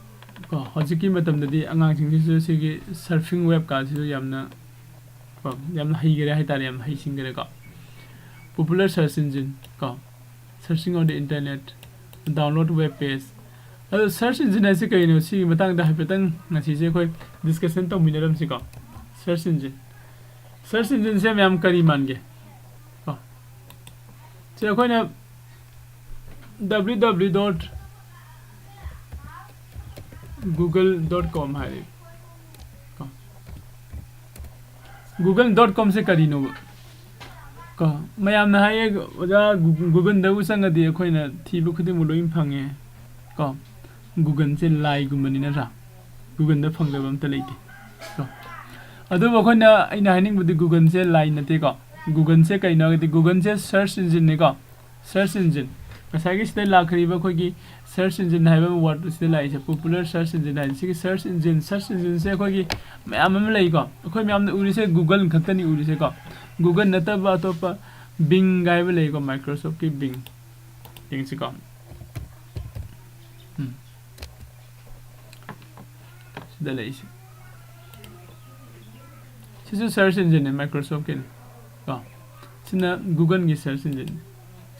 ꯀꯣ, ꯍꯧꯖꯤꯛꯀꯤ ꯃꯇꯝꯗꯗꯤ ꯑꯉꯥꯡꯁꯤꯡꯁꯤꯁꯨ ꯁꯤꯒꯤ surfing web ꯀꯥꯁꯤꯁꯨ ꯌꯥꯝꯅ, ꯀꯣ, ꯌꯥꯝꯅ ꯍꯩꯈꯔꯦ ꯍꯥꯏꯇꯥꯔꯦ, ꯌꯥꯝꯅ ꯍꯩꯁꯤꯡꯈꯔꯦꯀꯣ꯫ Popular search engine, ꯀꯣ, searching on the internet, download web page꯫ ꯑꯗꯣ search engine ꯍꯥꯏꯁꯦ ꯀꯩꯅꯣ? ꯁꯤꯒꯤ ꯃꯇꯥꯡꯗ ꯍꯥꯏꯐꯦꯠꯇꯪ ꯉꯁꯤꯁꯦ ꯑꯩꯈꯣꯏ discussion ꯇꯧꯃꯤꯟꯅꯔꯝꯁꯤꯀꯣ꯫ Search engine, search engineꯁꯦ ꯃꯌꯥꯝ ꯀꯔꯤ ꯃꯥꯟꯒꯦ? ꯀꯣ, ꯁꯤ ꯑꯩꯈꯣꯏꯅ W W W dot google dot com ꯍꯥꯏꯔꯦ꯫ ꯀꯣ, google dot comꯁꯦ ꯀꯔꯤꯅꯣꯕ? ꯀꯣ, ꯃꯌꯥꯝꯅ ꯍꯥꯏꯌꯦ, "ꯑꯣꯖꯥ, Goo-, Googleꯗꯕꯨ ꯆꯪꯉꯗꯤ ꯑꯩꯈꯣꯏꯅ ꯊꯤꯕ ꯈꯨꯗꯤꯡꯃꯛ ꯂꯣꯏ ꯐꯪꯉꯦ"꯫ ꯀꯣ, Googleꯁꯦ ꯂꯥꯏꯒꯨꯝꯕꯅꯤ, ꯅꯠꯇ꯭ꯔꯥ? Googleꯗ ꯐꯪꯗꯕ ꯑꯝꯇ ꯂꯩꯇꯦ꯫ ꯀꯣ, ꯑꯗꯨꯕꯨ ꯑꯩꯈꯣꯏꯅ, ꯑꯩꯅ ꯍꯥꯏꯅꯤꯡꯕꯗꯤ Googleꯁꯦ ꯂꯥꯏ ꯅꯠꯇꯦꯀꯣ꯫ Googleꯁꯦ ꯀꯩꯅꯣ ꯍꯥꯏꯔꯒꯗꯤ Googleꯁꯦ search engineꯅꯦꯀꯣ꯫ Search engine, ꯉꯁꯥꯏꯒꯤ ꯁꯤꯗ ꯂꯥꯛꯈ꯭ꯔꯤꯕ ꯑꯩꯈꯣꯏꯒꯤ search engine ꯍꯥꯏꯕ word ꯁꯤꯗ ꯂꯥꯛꯏꯁꯦ, popular search engine ꯍꯥꯏꯁꯦ, ꯁꯤꯒꯤ search engine, search engineꯁꯦ ꯑꯩꯈꯣꯏꯒꯤ ꯃꯌꯥꯝ ꯑꯃ ꯂꯩꯀꯣ꯫ ꯑꯩꯈꯣꯏ ꯃꯌꯥꯝꯅ ꯎꯔꯤꯁꯦ Google ꯈꯛꯇꯅꯤ ꯎꯔꯤꯁꯦꯀꯣ꯫ Google ꯅꯠꯇꯕ ꯑꯇꯣꯞꯄ Bing ꯍꯥꯏꯕ ꯂꯩꯀꯣ, Microsoftꯀꯤ Bing꯫ ꯌꯦꯡꯁꯤꯀꯣ꯫ ꯎꯝ꯫ ꯁꯤꯗ ꯂꯩꯁꯦ꯫ ꯁꯤꯁꯨ search engineꯅꯦ, Microsoftꯀꯤꯅꯦ꯫ ꯀꯣ꯫ ꯁꯤꯅ Googleꯒꯤ search engine꯫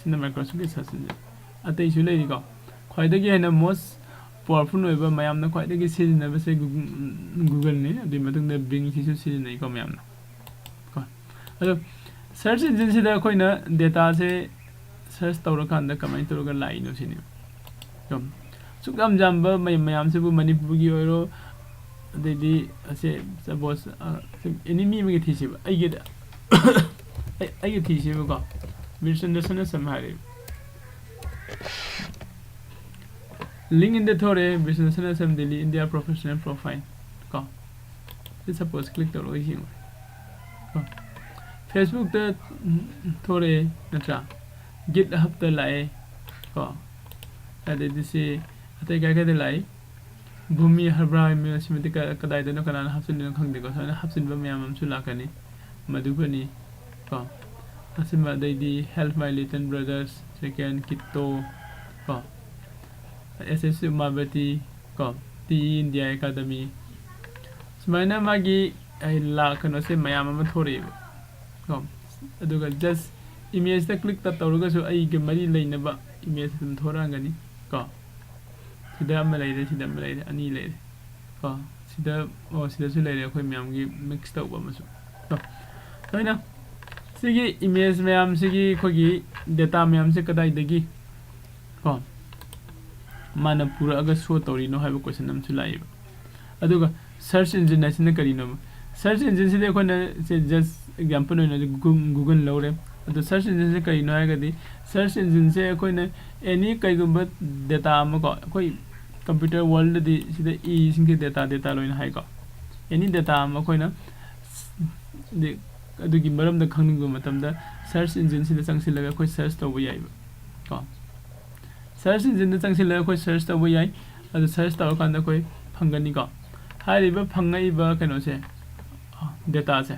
ꯁꯤꯅ Microsoftꯀꯤ search engine꯫ ꯑꯇꯩꯁꯨ ꯂꯩꯔꯤꯀꯣ꯫ ꯈ꯭ꯋꯥꯏꯗꯒꯤ ꯍꯦꯟꯅ most powerful ꯑꯣꯏꯕ, ꯃꯌꯥꯝꯅ ꯈ꯭ꯋꯥꯏꯗꯒꯤ ꯁꯤꯖꯤꯟꯅꯕꯁꯦ Google-, Google-ꯅꯤ꯫ ꯑꯗꯨꯒꯤ ꯃꯇꯨꯡꯗ Bing-ꯁꯤꯁꯨ ꯁꯤꯖꯤꯟꯅꯩꯀꯣ ꯃꯌꯥꯝꯅ꯫ ꯀꯣ꯫ ꯑꯗꯣ search engine-ꯁꯤꯗ ꯑꯩꯈꯣꯏꯅ data-ꯁꯦ search ꯇꯧꯔꯀꯥꯟꯗ ꯀꯃꯥꯏꯅ ꯇꯧꯔꯒ ꯂꯥꯛꯏꯅꯣ ꯁꯤꯅꯤ꯫ ꯀꯣ꯫ ꯁꯨꯛ ꯌꯥꯝ ꯌꯥꯝꯕ ꯃꯌꯥꯝ, ꯃꯌꯥꯝꯁꯤꯕꯨ ꯃꯅꯤꯄꯨꯔꯒꯤ ꯑꯣꯏꯔꯣ, ꯑꯗꯩꯗꯤ ꯑꯁꯦ suppose, ꯑ, ꯁꯤ any ꯃꯤ ꯑꯃꯒꯤ ꯊꯤꯁꯦꯕ꯫ ꯑꯩꯒꯤꯗ, ꯑꯩ, ꯑꯩꯒꯤ ꯊꯤꯁꯦꯕꯀꯣ꯫ ꯕꯤꯔꯆꯟꯗ꯭ꯔ ꯁꯅꯥꯁꯝ ꯍꯥꯏꯔꯦ꯫ LinkedIn-ꯗ ꯊꯣꯔꯛꯑꯦ, ꯕꯤꯔꯆꯟꯗ꯭ꯔ ꯁꯅꯥꯁꯝ Delhi, India professional profile ꯀꯣ꯫ ꯁꯤ suppose click ꯇꯧꯔꯒ ꯌꯦꯡꯉꯨ꯫ ꯀꯣ꯫ Facebook-ꯇ, ꯎꯝ, ꯊꯣꯔꯛꯑꯦ, ꯅꯠꯇ꯭ꯔꯥ? GitHub-ꯇ ꯂꯥꯛꯑꯦ ꯀꯣ꯫ ꯑꯗꯩꯗꯤ ꯁꯤ ꯑꯇꯩ ꯀꯥꯏ ꯀꯥꯏꯗ ꯂꯥꯛꯏ? ꯚꯨꯃꯤ ꯍꯔꯕ꯭ꯔꯥ ꯍꯥꯏꯕ ꯁꯤꯃꯗꯤ ꯀ-, ꯀꯗꯥꯏꯗꯅꯣ, ꯀꯅꯥꯅ ꯍꯥꯞꯆꯤꯜꯂꯤꯅꯣ ꯈꯪꯗꯦꯀꯣ꯫ ꯁꯨꯃꯥꯏꯅ ꯍꯥꯞꯆꯤꯟꯕ ꯃꯌꯥꯝ ꯑꯃꯁꯨ ꯂꯥꯛꯀꯅꯤ꯫ ꯃꯙꯨꯕꯅꯤ ꯀꯣ꯫ ꯑꯁꯤꯃ ꯑꯗꯩꯗꯤ Help My Little Brothers, second, Kitto ꯀꯣ꯫ S S ꯎꯃꯥꯕꯇꯤ ꯀꯣ꯫ T India academy. ꯁꯨꯃꯥꯏꯅ ꯃꯥꯒꯤ, ꯑꯩ, ꯂꯥꯛ ꯀꯩꯅꯣꯁꯦ ꯃꯌꯥꯝ ꯑꯃ ꯊꯣꯔꯛꯑꯦꯕ ꯀꯣ꯫ ꯑꯗꯨꯒ just image-ꯇ click ꯇ ꯇꯧꯔꯒꯁꯨ ꯑꯩꯒ ꯃꯔꯤ ꯂꯩꯅꯕ image ꯑꯗꯨꯝ ꯊꯣꯔꯛꯑꯒꯅꯤ ꯀꯣ꯫ ꯁꯤꯗ ꯑꯃ ꯂꯩꯔꯦ, ꯁꯤꯗ ꯑꯃ ꯂꯩꯔꯦ, ꯑꯅꯤ ꯂꯩꯔꯦ ꯀꯣ꯫ ꯁꯤꯗ, ꯑꯣ, ꯁꯤꯗꯁꯨ ꯂꯩꯔꯦ, ꯑꯩꯈꯣꯏ ꯃꯌꯥꯝꯒꯤ mix ꯇꯧꯕ ꯑꯃꯁꯨ ꯀꯣ꯫ ꯂꯣꯏꯅ ꯁꯤꯒꯤ image ꯃꯌꯥꯝꯁꯤꯒꯤ ꯑꯩꯈꯣꯏꯒꯤ data ꯃꯌꯥꯝꯁꯦ ꯀꯗꯥꯏꯗꯒꯤ ꯀꯣ ꯃꯥꯅ ꯄꯨꯔꯛꯑꯒ show ꯇꯧꯔꯤꯅꯣ ꯍꯥꯏꯕ question ꯑꯃꯁꯨ ꯂꯥꯛꯑꯦꯕ꯫ ꯑꯗꯨꯒ search engine ꯍꯥꯏꯁꯤꯅ ꯀꯔꯤꯅꯣꯕ? Search engine-ꯁꯤꯗꯤ ꯑꯩꯈꯣꯏꯅ ꯁꯦ just example ꯑꯣꯏꯅ Goo-, Google ꯂꯧꯔꯦ꯫ ꯑꯗꯣ search engine-ꯁꯤ ꯀꯔꯤꯅꯣ ꯍꯥꯏꯔꯒꯗꯤ, search engine-ꯁꯦ ꯑꯩꯈꯣꯏꯅ any ꯀꯩꯒꯨꯝꯕ data ꯑꯃ ꯀꯣ, ꯑꯩꯈꯣꯏ computer world-ꯗꯗꯤ ꯁꯤꯗ ꯏꯁꯤꯡꯁꯦ data, data ꯂꯣꯏꯅ ꯍꯥꯏꯀꯣ꯫ Any data ꯑꯃ ꯑꯩꯈꯣꯏꯅ ꯗꯤ-, ꯑꯗꯨꯒꯤ ꯃꯔꯝꯗ ꯈꯪꯅꯤꯡꯕ ꯃꯇꯝꯗ search engine-ꯁꯤꯗ ꯆꯪꯁꯤꯜꯂꯒ ꯑꯩꯈꯣꯏ search ꯇꯧꯕ ꯌꯥꯏꯕ ꯀꯣ꯫ Search engine-ꯗ ꯆꯪꯁꯤꯜꯂꯒ ꯑꯩꯈꯣꯏ search ꯇꯧꯕ ꯌꯥꯏ꯫ ꯑꯗꯨ search ꯇꯧꯔꯀꯥꯟꯗ ꯑꯩꯈꯣꯏ ꯐꯪꯒꯅꯤꯀꯣ꯫ ꯍꯥꯏꯔꯤꯕ ꯐꯪꯉꯛꯏꯕ ꯀꯩꯅꯣꯁꯦ, data-ꯁꯦ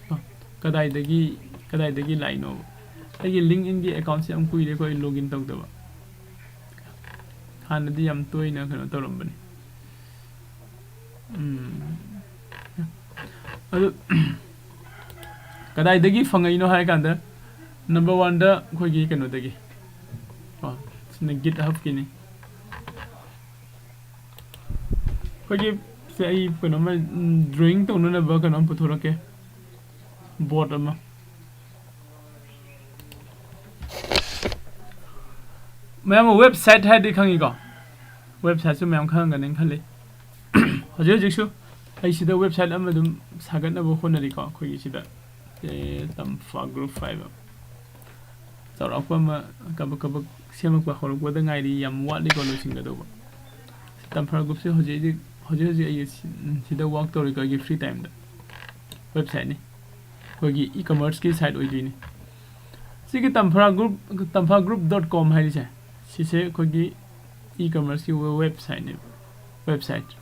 ꯀꯣ, ꯀꯗꯥꯏꯗꯒꯤ, ꯀꯗꯥꯏꯗꯒꯤ ꯂꯥꯛꯏꯅꯣꯕ? ꯑꯩꯒꯤ LinkedIn-ꯒꯤ account-ꯁꯦ ꯌꯥꯝ ꯀꯨꯏꯔꯦꯀꯣ ꯑꯩ login ꯇꯧꯗꯕ꯫ ꯍꯥꯟꯅꯗꯤ ꯌꯥꯝ ꯇꯣꯏꯅ ꯀꯩꯅꯣ ꯇꯧꯔꯝꯕꯅꯤ꯫ ꯎꯝ꯫ ꯑꯗꯨ ꯀꯗꯥꯏꯗꯒꯤ ꯐꯪꯉꯛꯏꯅꯣ ꯍꯥꯏ ꯀꯥꯟꯗ, number one-ꯗ ꯑꯩꯈꯣꯏꯒꯤ ꯀꯩꯅꯣꯗꯒꯤ ꯀꯣ, ꯁꯤꯅ GitHub-ꯀꯤꯅꯤ꯫ ꯑꯩꯈꯣꯏꯒꯤ ꯁꯦ ꯑꯩ ꯀꯩꯅꯣꯝꯃ ꯗ꯭ꯔꯣꯌꯤꯡ ꯇꯧꯅꯅꯕ ꯀꯩꯅꯣꯝ ꯄꯨꯊꯣꯔꯛꯀꯦ, ꯕꯣꯔꯗ ꯑꯃ꯫ ꯃꯌꯥꯝ ꯋꯦꯕꯁꯥꯏꯠ ꯍꯥꯏꯔꯗꯤ ꯈꯪꯉꯤꯀꯣ? ꯋꯦꯕꯁꯥꯏꯠꯁꯨ ꯃꯌꯥꯝ ꯈꯪꯉꯝꯒꯅꯤ ꯈꯜꯂꯤ꯫ ꯍꯧꯖꯤꯛ ꯍꯧꯖꯤꯛꯁꯨ ꯑꯩ ꯁꯤꯗ ꯋꯦꯕꯁꯥꯏꯠ ꯑꯃ ꯑꯗꯨꯝ ꯁꯥꯒꯠꯅꯕ ꯍꯣꯠꯅꯔꯤꯀꯣ꯫ ꯑꯩꯈꯣꯏꯒꯤ ꯁꯤꯗ ꯑꯦ, ꯇꯝꯐꯥ ꯒ꯭ꯔꯨꯞ ꯍꯥꯏꯕ ꯆꯥꯎꯔꯥꯛꯄ ꯑꯃ ꯀꯕꯛ ꯀꯕꯛ ꯁꯦꯝꯃꯛꯄ ꯍꯧꯔꯛꯄꯗ ꯉꯥꯏꯔꯤ, ꯌꯥꯝ ꯋꯥꯠꯂꯤꯀꯣ ꯂꯣꯏꯁꯤꯟꯒꯗꯧꯕ꯫ ꯇꯝꯐꯥ ꯒ꯭ꯔꯨꯞꯁꯦ ꯍꯧꯖꯤꯛ ꯍꯧꯖꯤꯛ ꯍꯧꯖꯤꯛ ꯍꯧꯖꯤꯛ ꯑꯩ ꯁꯤ-, ꯁꯤꯗ ꯋꯥꯛ ꯇꯧꯔꯤꯀꯣ, ꯑꯩꯒꯤ ꯐ꯭ꯔꯤ ꯇꯥꯏꯝꯗ꯫ ꯋꯦꯕꯁꯥꯏꯠꯅꯤ, ꯑꯩꯈꯣꯏꯒꯤ ꯏ ꯀꯃꯔꯁꯀꯤ ꯁꯥꯏꯠ ꯑꯣꯏꯗꯣꯏꯅꯤ꯫ ꯁꯤꯒꯤ ꯇꯝꯐꯥ ꯒ꯭ꯔꯨꯞ, ꯇꯝꯐꯥ ꯒ꯭ꯔꯨꯞ ꯗꯣꯠ ꯀꯣꯝ ꯍꯥꯏꯔꯤꯁꯦ, ꯁꯤꯁꯦ ꯑꯩꯈꯣꯏꯒꯤ ꯏ ꯀꯃꯔꯁꯀꯤ ꯋꯦꯕꯁꯥꯏꯠꯅꯦꯕ꯫ ꯋꯦꯕꯁꯥꯏꯠ,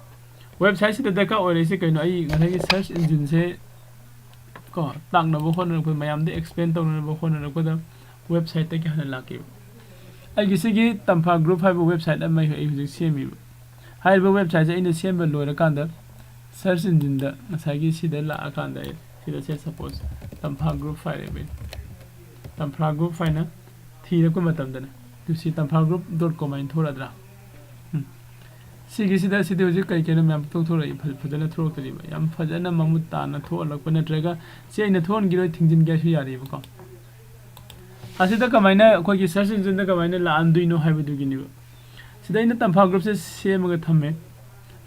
ꯋꯦꯕꯁꯥꯏꯠꯁꯤꯗ ꯗꯔꯀꯥꯔ ꯑꯣꯏꯔꯤꯁꯦ ꯀꯩꯅꯣ? ꯑꯩ ꯉꯁꯥꯏꯒꯤ ꯁꯔꯆ ꯏꯟꯖꯤꯟꯁꯦ ꯀꯣ, ꯇꯥꯛꯅꯕ ꯍꯣꯠꯅꯔꯛꯄꯗ, ꯃꯌꯥꯝꯗ ꯑꯦꯛꯁꯄ꯭ꯂꯦꯟ ꯇꯧꯅꯅꯕ ꯍꯣꯠꯅꯔꯛꯄꯗ ꯋꯦꯕꯁꯥꯏꯠꯇꯒꯤ ꯍꯥꯟꯅ ꯂꯥꯛꯀꯦꯕ꯫ ꯑꯩꯒꯤ ꯁꯤꯒꯤ ꯇꯝꯐꯥ ꯒ꯭ꯔꯨꯞ ꯍꯥꯏꯕ ꯋꯦꯕꯁꯥꯏꯠ ꯑꯃ ꯑꯩ ꯍꯧꯖꯤꯛ ꯁꯦꯝꯃꯤꯕ꯫ ꯍꯥꯏꯔꯤꯕ ꯋꯦꯕꯁꯥꯏꯠꯁꯦ ꯑꯩꯅ ꯁꯦꯝꯕ ꯂꯣꯏꯔꯀꯥꯟꯗ ꯁꯔꯆ ꯏꯟꯖꯤꯟꯗ ꯉꯁꯥꯏꯒꯤ ꯁꯤꯗ ꯂꯥꯛꯑꯀꯥꯟꯗ ꯑꯩ ꯁꯤꯗ ꯁꯦ ꯁꯄꯣꯁ ꯇꯝꯐꯥ ꯒ꯭ꯔꯨꯞ ꯍꯥꯏꯔꯦꯕ ꯑꯩꯅ꯫ ꯇꯝꯐꯥ ꯒ꯭ꯔꯨꯞ ꯍꯥꯏꯅ ꯊꯤꯔꯛꯄ ꯃꯇꯝꯗꯅꯦ, ꯑꯗꯨ ꯁꯤ ꯇꯝꯐꯥ ꯒ꯭ꯔꯨꯞ ꯗꯣꯠ ꯀꯣꯝ ꯍꯥꯏꯅ ꯊꯣꯔꯛꯑꯗ꯭ꯔꯥ? ꯎꯝ꯫ ꯁꯤꯒꯤꯁꯤꯗ, ꯁꯤꯗꯤ ꯍꯧꯖꯤꯛ ꯀꯩ ꯀꯩꯅꯣ ꯃꯌꯥꯝ ꯊꯣꯛ-, ꯊꯣꯔꯛꯏ, ꯐ-, ꯐꯖꯅ ꯊꯣꯔꯛꯇ꯭ꯔꯤꯕ, ꯌꯥꯝ ꯐꯖꯅ ꯃꯃꯨꯠ ꯇꯥꯅ ꯊꯣꯛꯍꯜꯂꯛꯄ ꯅꯠꯇ꯭ꯔꯒ ꯁꯤ ꯑꯩꯅ ꯊꯣꯛꯍꯟꯈꯤꯔꯣꯏ, ꯊꯤꯡꯖꯤꯟꯒꯦ ꯍꯥꯏꯁꯨ ꯌꯥꯔꯤꯕꯀꯣ꯫ ꯑꯁꯤꯗ ꯀꯃꯥꯏꯅ ꯑꯩꯈꯣꯏꯒꯤ ꯁꯔꯆ ꯏꯟꯖꯤꯟꯗ ꯀꯃꯥꯏꯅ ꯂꯥꯛꯍꯟꯗꯣꯏꯅꯣ ꯍꯥꯏꯕꯗꯨꯒꯤꯅꯦꯕ꯫ ꯁꯤꯗ ꯑꯩꯅ ꯇꯝꯐꯥ ꯒ꯭ꯔꯨꯞꯁꯦ ꯁꯦꯝꯃꯒ ꯊꯝꯃꯦ꯫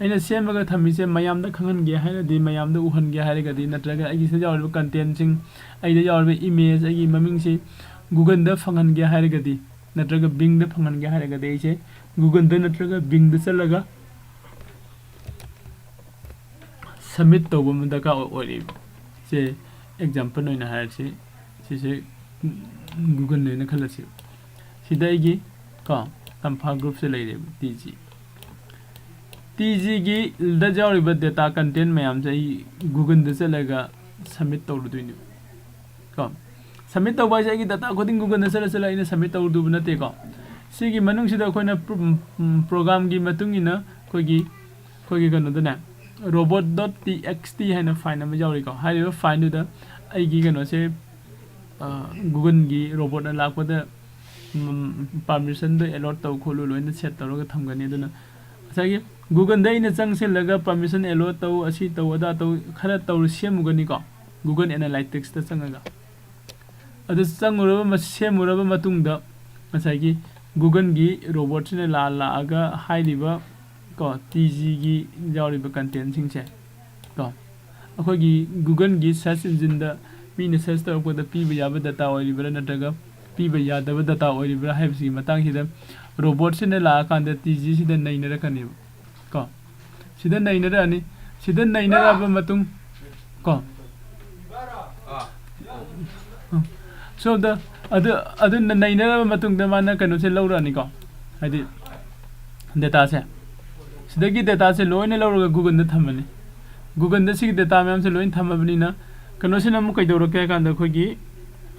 ꯑꯩꯅ ꯁꯦꯝꯃꯒ ꯊꯝꯃꯤꯁꯦ ꯃꯌꯥꯝꯗ ꯈꯪꯍꯟꯒꯦ ꯍꯥꯏꯔꯗꯤ, ꯃꯌꯥꯝꯗ ꯎꯍꯟꯒꯦ ꯍꯥꯏꯔꯒꯗꯤ, ꯅꯠꯇ꯭ꯔꯒ ꯑꯩꯒꯤ ꯁꯤꯗ ꯌꯥꯎꯔꯤꯕ ꯀꯟꯇꯦꯟꯁꯤꯡ, ꯑꯩꯗ ꯌꯥꯎꯔꯤꯕ ꯏꯃꯦꯖ, ꯑꯩꯒꯤ ꯃꯃꯤꯡꯁꯤ ꯒꯨꯒꯜꯗ ꯐꯪꯍꯟꯒꯦ ꯍꯥꯏꯔꯒꯗꯤ, ꯅꯠꯇ꯭ꯔꯒ ꯕꯤꯡꯗ ꯐꯪꯍꯟꯒꯦ ꯍꯥꯏꯔꯒꯗꯤ, ꯑꯩꯁꯦ ꯒꯨꯒꯜꯗ ꯅꯠꯇ꯭ꯔꯒ ꯕꯤꯡꯗ ꯆꯠꯂꯒ ꯁꯕꯃꯤꯠ ꯇꯧꯕ ꯑꯃ ꯗꯔꯀꯥꯔ ꯑꯣꯏ-, ꯑꯣꯏꯔꯛꯏꯕ꯫ ꯁꯦ ꯑꯦꯛꯖꯥꯝꯄꯜ ꯑꯣꯏꯅ ꯍꯥꯏꯔꯁꯤ, ꯁꯤꯁꯦ ꯒꯨꯒꯜꯅꯦꯅ ꯈꯜꯂꯁꯤ꯫ ꯁꯤꯗ ꯑꯩꯒꯤ ꯀꯣ ꯇꯝꯐꯥ ꯒ꯭ꯔꯨꯞꯁꯦ ꯂꯩꯔꯦꯕ, ꯇꯤ ꯖꯤ꯫ ꯇꯤ ꯖꯤꯒꯤꯗ ꯌꯥꯎꯔꯤꯕ ꯗꯦꯇꯥ ꯀꯟꯇꯦꯟ ꯃꯌꯥꯝꯁꯦ ꯑꯩ ꯒꯨꯒꯜꯗ ꯆꯠꯂꯒ ꯁꯕꯃꯤꯠ ꯇꯧꯔꯨꯗꯣꯏꯅꯦꯕ꯫ ꯀꯣ ꯁꯕꯃꯤꯠ ꯇꯧꯕ ꯍꯥꯏꯁꯦ ꯑꯩꯒꯤ ꯗꯦꯇꯥ ꯈꯨꯗꯤꯡ ꯒꯨꯒꯜꯗ ꯆꯠꯂ ꯆꯠꯂ ꯑꯩꯅ ꯁꯕꯃꯤꯠ ꯇꯧꯔꯨꯗꯧꯕ ꯅꯠꯇꯦꯀꯣ꯫ ꯁꯤꯒꯤ ꯃꯅꯨꯡꯁꯤꯗ ꯑꯩꯈꯣꯏꯅ ꯄ꯭ꯔꯣ-, ꯎꯝ, ꯄ꯭ꯔꯣꯒ꯭ꯔꯥꯝꯒꯤ ꯃꯇꯨꯡ ꯏꯟꯅ ꯑꯩꯈꯣꯏꯒꯤ, ꯑꯩꯈꯣꯏꯒꯤ ꯀꯩꯅꯣꯗꯅꯦ, robot dot T X T ꯍꯥꯏꯅ ꯐꯥꯏꯜ ꯑꯃ ꯌꯥꯎꯔꯤꯀꯣ꯫ ꯍꯥꯏꯔꯤꯕ ꯐꯥꯏꯜꯗꯨꯗ ꯑꯩꯒꯤ ꯀꯩꯅꯣꯁꯦ, ꯑ, ꯒꯨꯒꯜꯒꯤ ꯔꯣꯕꯣꯠꯅ ꯂꯥꯛꯄꯗ, ꯎꯝ, ꯄꯥꯔꯃꯤꯁꯟꯗꯣ ꯑꯦꯂꯣꯠ ꯇꯧ ꯈꯣꯠꯂꯨ ꯂꯣꯏꯅ ꯁꯦꯠ ꯇꯧꯔꯒ ꯊꯝꯒꯅꯤ꯫ ꯑꯗꯨꯅ ꯉꯁꯥꯏꯒꯤ Googleꯗ ꯑꯩꯅ ꯆꯪꯁꯤꯜꯂꯒ permission allow ꯇꯧ, ꯑꯁꯤ ꯇꯧ, ꯑꯗꯥ ꯇꯧ, ꯈꯔ ꯇꯧꯔ ꯁꯦꯝꯃꯨꯒꯅꯤꯀꯣ, Google Analyticsꯇ ꯆꯪꯉꯒ꯫ ꯑꯗꯨ ꯆꯪꯉꯨꯔꯕ ꯃ-, ꯁꯦꯝꯃꯨꯔꯕ ꯃꯇꯨꯡꯗ ꯉꯁꯥꯏꯒꯤ Googleꯒꯤ robotꯁꯤꯅ ꯂꯥꯛꯑ ꯂꯥꯛꯑꯒ ꯍꯥꯏꯔꯤꯕ ꯀꯣ, TGꯒꯤ ꯌꯥꯎꯔꯤꯕ contentꯁꯤꯡꯁꯦ ꯀꯣ, ꯑꯩꯈꯣꯏꯒꯤ Googleꯒꯤ search engineꯗ ꯃꯤꯅ search ꯇꯧꯔꯛꯄꯗ ꯄꯤꯕ ꯌꯥꯕ data ꯑꯣꯏꯔꯤꯕ꯭ꯔꯥ ꯅꯠꯇ꯭ꯔꯒ ꯄꯤꯕ ꯌꯥꯗꯕ data ꯑꯣꯏꯔꯤꯕ꯭ꯔꯥ ꯍꯥꯏꯕꯁꯤꯒꯤ ꯃꯇꯥꯡꯁꯤꯗ robotꯁꯤꯅ ꯂꯥꯛꯑꯀꯥꯟꯗ TGꯁꯤꯗ ꯅꯩꯅꯔꯛꯀꯅꯦꯕ ꯀꯣ꯫ ꯁꯤꯗ ꯅꯩꯅꯔꯛꯑꯅꯤ꯫ ꯁꯤꯗ ꯅꯩꯅꯔꯛꯑꯕ ꯃꯇꯨꯡ ꯀꯣ, ꯁꯣꯝꯗ ꯑꯗꯨ, ꯑꯗꯨ ꯅꯩꯅꯔꯛꯑꯕ ꯃꯇꯨꯡꯗ ꯃꯥꯅ ꯀꯩꯅꯣꯁꯦ ꯂꯧꯔꯛꯑꯅꯤꯀꯣ, ꯍꯥꯏꯗꯤ dataꯁꯦ꯫ ꯁꯤꯗꯒꯤ dataꯁꯦ ꯂꯣꯏꯅ ꯂꯧꯔꯒ Googleꯗ ꯊꯝꯃꯅꯤ꯫ Googleꯗ ꯁꯤꯒꯤ data ꯃꯌꯥꯝꯁꯦ ꯂꯣꯏꯅ ꯊꯝꯃꯕꯅꯤꯅ ꯀꯩꯅꯣꯁꯤꯅ ꯑꯃꯨꯛ ꯀꯩꯗꯧꯔꯛꯀꯦ ꯍꯥꯏ ꯀꯥꯟꯗ ꯑꯩꯈꯣꯏꯒꯤ,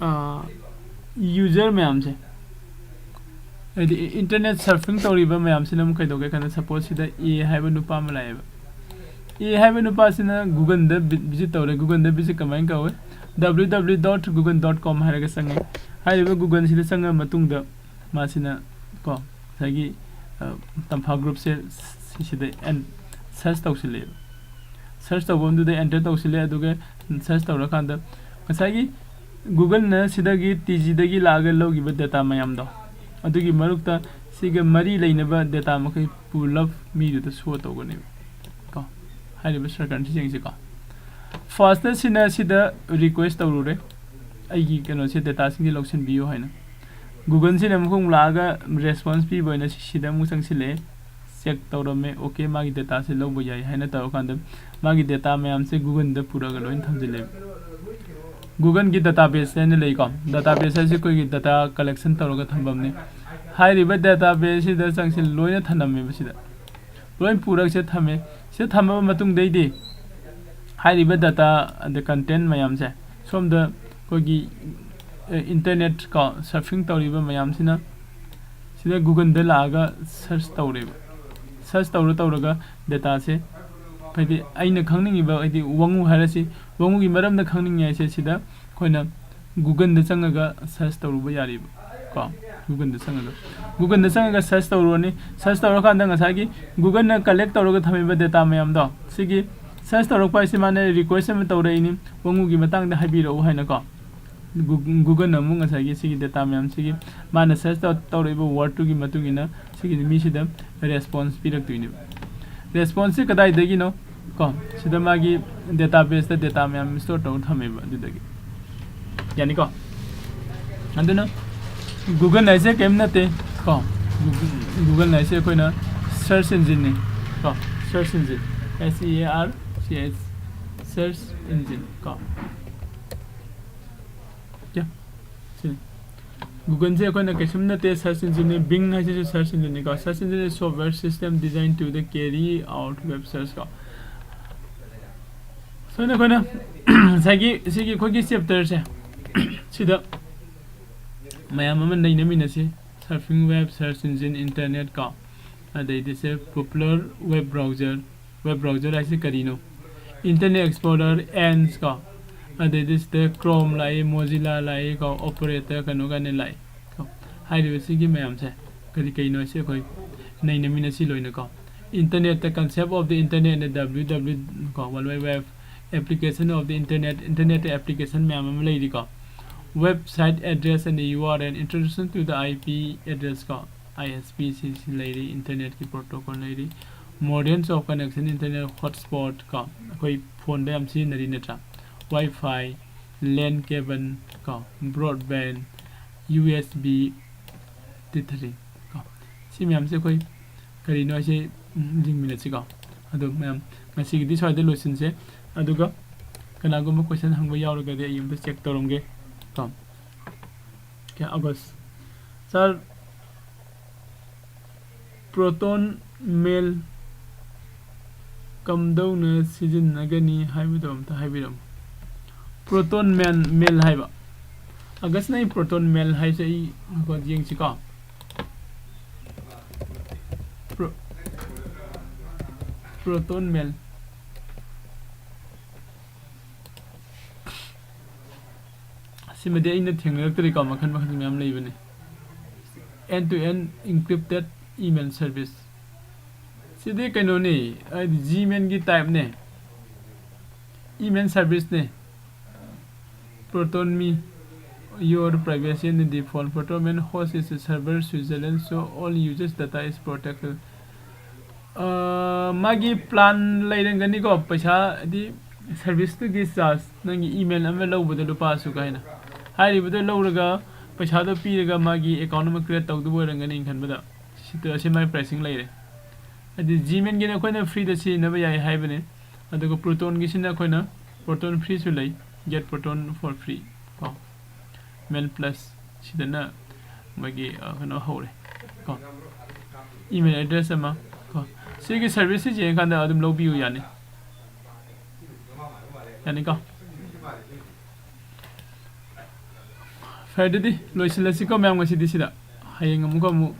ꯑ, user ꯃꯌꯥꯝꯁꯦ, ꯍꯥꯏꯗꯤ internet surfing ꯇꯧꯔꯤꯕ ꯃꯌꯥꯝꯁꯤꯅ ꯑꯃꯨꯛ ꯀꯩꯗꯧꯒꯦ ꯍꯥꯏ ꯀꯥꯟꯗ suppose ꯁꯤꯗ A ꯍꯥꯏꯕ ꯅꯨꯄꯥ ꯑꯃ ꯂꯥꯛꯑꯦꯕ꯫ A ꯍꯥꯏꯕ ꯅꯨꯄꯥꯁꯤꯅ Googleꯗ vi-, visit ꯇꯧꯔꯦ꯫ Googleꯗ visit ꯀꯃꯥꯏꯅ ꯀꯧꯋꯦ? W W W dot google dot com ꯍꯥꯏꯔꯒ ꯆꯪꯉꯦ꯫ ꯍꯥꯏꯔꯤꯕ Googleꯁꯤꯗ ꯆꯪꯉ ꯃꯇꯨꯡꯗ ꯃꯥꯁꯤꯅ ꯀꯣ, ꯉꯁꯥꯏꯒꯤ, ꯑ, ꯇꯝꯐꯥ groupꯁꯦ ꯁꯤꯁꯤꯗ ꯑꯦꯟ-, search ꯇꯧꯁꯤꯜꯂꯦꯕ꯫ Search ꯇꯧꯐꯝꯗꯨꯗ enter ꯇꯧꯁꯤꯜꯂꯦ, ꯑꯗꯨꯒ search ꯇꯧꯔꯀꯥꯟꯗ ꯉꯁꯥꯏꯒꯤ Googleꯅ ꯁꯤꯗꯒꯤ TGꯗꯒꯤ ꯂꯥꯛꯑꯒ ꯂꯧꯈꯤꯕ data ꯃꯌꯥꯝꯗꯣ, ꯑꯗꯨꯒꯤ ꯃꯔꯛꯇ ꯁꯤꯒ ꯃꯔꯤ ꯂꯩꯅꯕ data ꯃꯈꯩ ꯄꯨꯂꯞ ꯃꯤꯗꯨꯗ show ꯇꯧꯒꯅꯦꯕ ꯀꯣ, ꯍꯥꯏꯔꯤꯕ circleꯁꯤ ꯌꯦꯡꯁꯤꯀꯣ꯫ Firstꯇ ꯁꯤꯅ ꯁꯤꯗ request ꯇꯧꯔꯨꯔꯦ, "ꯑꯩꯒꯤ ꯀꯩꯅꯣꯁꯦ, dataꯁꯤꯡꯁꯦ ꯂꯧꯁꯤꯟꯕꯤꯌꯨ" ꯍꯥꯏꯅ꯫ Googleꯁꯤꯅ ꯑꯃꯨꯛ ꯂꯥꯛꯑꯒ response ꯄꯤꯕ ꯑꯣꯏꯅ ꯁꯤꯗ ꯑꯃꯨꯛ ꯆꯪꯁꯤꯜꯂꯛꯑꯦ, check ꯇꯧꯔꯝꯃꯦ, okay, ꯃꯥꯒꯤ dataꯁꯦ ꯂꯧꯕ ꯌꯥꯏ ꯍꯥꯏꯅ ꯇꯧꯔꯀꯥꯟꯗ ꯃꯥꯒꯤ data ꯃꯌꯥꯝꯁꯦ Googleꯗ ꯄꯨꯔꯒ ꯂꯣꯏꯅ ꯊꯝꯖꯤꯜꯂꯦꯕ꯫ Googleꯒꯤ database ꯍꯥꯏꯅ ꯂꯩꯀꯣ, database ꯍꯥꯏꯁꯦ ꯑꯩꯈꯣꯏꯒꯤ data collection ꯇꯧꯔꯒ ꯊꯝꯐꯝꯅꯤ꯫ ꯍꯥꯏꯔꯤꯕ databaseꯁꯤꯗ ꯆꯪꯁꯤꯜ-, ꯂꯣꯏꯅ ꯊꯝꯂꯝꯃꯦꯕ ꯁꯤꯗ꯫ ꯂꯣꯏ ꯄꯨꯔꯒ ꯁꯤꯗ ꯊꯝꯃꯦ꯫ ꯁꯤꯗ ꯊꯝꯃꯕ ꯃꯇꯨꯡꯗꯩꯗꯤ ꯍꯥꯏꯔꯤꯕ data ꯑꯗ content ꯃꯌꯥꯝꯁꯦ ꯁꯣꯝꯗ ꯑꯩꯈꯣꯏꯒꯤ, ꯑꯦ, internet ꯀꯣ, surfing ꯇꯧꯔꯤꯕ ꯃꯌꯥꯝꯁꯤꯅ ꯁꯤꯗ Googleꯗ ꯂꯥꯛꯑꯒ search ꯇꯧꯔꯦꯕ꯫ Search ꯇꯧꯔ ꯇꯧꯔꯒ dataꯁꯦ, ꯍꯥꯏꯗꯤ ꯑꯩꯅ ꯈꯪꯅꯤꯡꯉꯤꯕ, ꯍꯥꯏꯗꯤ ꯋꯥꯉꯨ ꯍꯥꯏꯔꯁꯤ, ꯋꯥꯉꯨꯒꯤ ꯃꯔꯝꯗ ꯈꯪꯅꯤꯡꯉꯦ ꯍꯥꯏꯁꯦ ꯁꯤꯗ ꯑꯩꯈꯣꯏꯅ Googleꯗ ꯆꯪꯉꯒ search ꯇꯧꯔꯨꯕ ꯌꯥꯔꯤꯕ ꯀꯣ꯫ Google-ꯗ ꯆꯪꯉꯒ, Google-ꯗ ꯆꯪꯉꯒ search ꯇꯧꯔꯨꯔꯅꯤ꯫ Search ꯇꯧꯔꯀꯥꯟꯗ ꯉꯁꯥꯏꯒꯤ Google-ꯅ collect ꯇꯧꯔꯒ ꯊꯝꯃꯤꯕ data ꯃꯌꯥꯝꯗꯣ, ꯁꯤꯒꯤ search ꯇꯧꯔꯛꯄ ꯍꯥꯏꯁꯤ ꯃꯥꯅ request ꯑꯃ ꯇꯧꯔꯛꯏꯅꯤ, "ꯋꯥꯉꯨꯒꯤ ꯃꯇꯥꯡꯗ ꯍꯥꯏꯕꯤꯔꯛꯎ" ꯍꯥꯏꯅꯀꯣ꯫ Goo-, Google-ꯅ ꯑꯃꯨꯛ ꯉꯁꯥꯏꯒꯤ ꯁꯤꯒꯤ data ꯃꯌꯥꯝꯁꯤꯒꯤ ꯃꯥꯅ search ꯇꯧ-, ꯇꯧꯔꯛꯏꯕ word-ꯇꯨꯒꯤ ꯃꯇꯨꯡ ꯏꯟꯅ ꯁꯤꯒꯤ ꯃꯤꯁꯤꯗ response ꯄꯤꯔꯛꯇꯣꯏꯅꯦꯕ꯫ Response-ꯁꯦ ꯀꯗꯥꯏꯗꯒꯤꯅꯣ? ꯀꯣ, ꯁꯤꯗ ꯃꯥꯒꯤ database-ꯇ data ꯃꯌꯥꯝ store ꯇꯧꯔ ꯊꯝꯃꯦꯕ, ꯑꯗꯨꯗꯒꯤ꯫ ꯌꯥꯅꯤꯀꯣ? ꯑꯗꯨꯅ Google ꯍꯥꯏꯁꯦ ꯀꯔꯤꯝ ꯅꯠꯇꯦ ꯀꯣ꯫ Google, Google ꯍꯥꯏꯁꯦ ꯑꯩꯈꯣꯏꯅ search engine-ꯅꯤ ꯀꯣ, search engine, S E A R C H, search engine ꯀꯣ꯫ ꯌꯥ, ꯁꯤꯅꯤ꯫ Google-ꯁꯦ ꯑꯩꯈꯣꯏꯅ ꯀꯩꯁꯨꯝ ꯅꯠꯇꯦ, search engine-ꯅꯤ꯫ Bing ꯍꯥꯏꯁꯤꯁꯨ search engine-ꯅꯤꯀꯣ꯫ Search engine is software system designed to the carry out web search ꯀꯣ꯫ ꯁꯨꯃꯥꯏꯅ ꯑꯩꯈꯣꯏꯅ ꯉꯁꯥꯏꯒꯤ ꯁꯤꯒꯤ ꯑꯩꯈꯣꯏꯒꯤ chapter-ꯁꯦ ꯁꯤꯗ ꯃꯌꯥꯝ ꯑꯃ ꯅꯩꯅꯃꯤꯟꯅꯁꯤ꯫ Surfing web, search engine, internet ꯀꯣ꯫ ꯑꯗꯩꯗꯤ ꯁꯦ popular web browser, web browser ꯍꯥꯏꯁꯦ ꯀꯔꯤꯅꯣ? Internet Explorer, Edge ꯀꯣ꯫ ꯑꯗꯩꯗꯤ ꯁꯤꯗ Chrome ꯂꯥꯛꯏ, Mozilla ꯂꯥꯛꯏ ꯀꯣ, Operator ꯀꯩꯅꯣ ꯀꯥꯏꯅ ꯂꯥꯛꯏ ꯀꯣ꯫ ꯍꯥꯏꯔꯤꯕ ꯁꯤꯒꯤ ꯃꯌꯥꯝꯁꯦ ꯀꯔꯤ ꯀꯩꯅꯣ ꯍꯥꯏꯁꯦ ꯑꯩꯈꯣꯏ ꯅꯩꯅꯃꯤꯟꯅꯁꯤ ꯂꯣꯏꯅ ꯀꯣ꯫ Internet, the concept of the internet, W W W ꯀꯣ, World Wide Web, application of the internet, internet application ꯃꯌꯥꯝ ꯑꯃ ꯂꯩꯔꯤꯀꯣ꯫ Website address and U R L, introduction to the I P address ꯀꯣ, I S P C C ꯂꯩꯔꯤ, internet-ꯀꯤ protocol ꯂꯩꯔꯤ, modes of connection, internet hotspot ꯀꯣ, ꯑꯩꯈꯣꯏ phone-ꯗ ꯌꯥꯝ ꯁꯤꯖꯤꯟꯅꯔꯤ ꯅꯠꯇ꯭ꯔꯥ? Wi-Fi, LAN cable ꯀꯣ, broadband, U S B, T three ꯀꯣ꯫ ꯁꯤ ꯃꯌꯥꯝꯁꯦ ꯑꯩꯈꯣꯏ ꯀꯔꯤꯅꯣ ꯍꯥꯏꯁꯦ, ꯎꯝ, ꯌꯦꯡꯃꯤꯟꯅꯁꯤꯀꯣ꯫ ꯑꯗꯣ ꯃꯌꯥꯝ, ꯉꯁꯤꯒꯤꯗꯤ ꯁ꯭ꯋꯥꯏꯗ ꯂꯣꯏꯁꯤꯟꯁꯦ꯫ ꯑꯗꯨꯒ ꯀꯅꯥꯒꯨꯝꯕ question ꯍꯪꯕ ꯌꯥꯎꯔꯒꯗꯤ ꯑꯩ ꯑꯝꯇ check ꯇꯧꯔꯝꯒꯦ ꯀꯣ꯫ Okay, August꯫ Sir, Proton Mail ꯀꯝꯗꯧꯅ ꯁꯤꯖꯤꯟꯅꯒꯅꯤ ꯍꯥꯏꯕꯗꯣ ꯑꯝꯇ ꯍꯥꯏꯕꯤꯔꯝꯃꯨ꯫ Proton Mail, mail ꯍꯥꯏꯕ꯫ August-ꯅ ꯑꯩ Proton Mail ꯍꯥꯏꯁꯦ ꯑꯩ ꯉꯥꯏꯈꯣ ꯌꯦꯡꯁꯤꯀꯣ꯫ Pro-, Proton Mail꯫ ꯁꯤꯃꯗꯤ ꯑꯩꯅ ꯊꯦꯡꯅꯔꯛꯇ꯭ꯔꯤꯀꯣ, ꯃꯈꯜ ꯃꯈꯜ ꯃꯌꯥꯝ ꯂꯩꯕꯅꯤ꯫ End to end encrypted email service. ꯁꯤꯗꯤ ꯀꯩꯅꯣꯅꯤ, ꯍꯥꯏꯗꯤ Gmail-ꯒꯤ type-ꯅꯦ, email service-ꯅꯦ. Proton Me, your privacy and default. Proton Mail host is a server Switzerland, so all users' data is protected. ꯃꯥꯒꯤ plan ꯂꯩꯔꯝꯒꯅꯤꯀꯣ, ꯄꯩꯁꯥ ꯍꯥꯏꯗꯤ service-ꯇꯨꯒꯤ charge, ꯅꯪꯒꯤ email ꯑꯃ ꯂꯧꯕꯗ ꯂꯨꯄꯥ ꯑꯁꯨꯛ ꯍꯥꯏꯅ ꯍꯥꯏꯔꯤꯕꯗꯣ ꯂꯧꯔꯒ, ꯄꯩꯁꯥꯗꯣ ꯄꯤꯔꯒ ꯃꯥꯒꯤ account ꯑꯃ create ꯇꯧꯗꯕ ꯑꯣꯏꯔꯝꯒꯅꯤ ꯑꯩꯅ ꯈꯟꯕꯗ. ꯁꯤꯗ ꯑꯁꯤ ꯃꯥꯒꯤ pricing ꯂꯩꯔꯦ. ꯍꯥꯏꯗꯤ Gmail-ꯒꯤꯅ ꯑꯩꯈꯣꯏꯅ free-ꯗ ꯁꯤꯖꯤꯟꯅꯕ ꯌꯥꯏ ꯍꯥꯏꯕꯅꯤ, ꯑꯗꯨꯒ Proton-ꯒꯤꯁꯤꯅ ꯑꯩꯈꯣꯏꯅ Proton Free-ꯁꯨ ꯂꯩ, Get Proton for Free ꯀꯣ. Mail Plus ꯁꯤꯗꯅ ꯃꯣꯏꯒꯤ, ꯑ, ꯀꯩꯅꯣ ꯍꯧꯔꯦ ꯀꯣ, email address ꯑꯃ ꯀꯣ. ꯁꯤꯒꯤ service-ꯁꯤ ꯌꯦꯡꯉꯀꯥꯟꯗ ꯑꯗꯨꯝ ꯂꯧꯕꯤꯌꯨ, ꯌꯥꯅꯤ, ꯌꯥꯅꯤꯀꯣ. ꯐꯔꯦ, ꯑꯗꯨꯗꯤ ꯂꯣꯏꯁꯤꯜꯂꯁꯤꯀꯣ ꯃꯌꯥꯝ, ꯉꯁꯤꯗꯤ ꯁꯤꯗ. ꯍꯌꯦꯡ ꯑꯃꯨꯛꯀ ꯑꯃꯨꯛ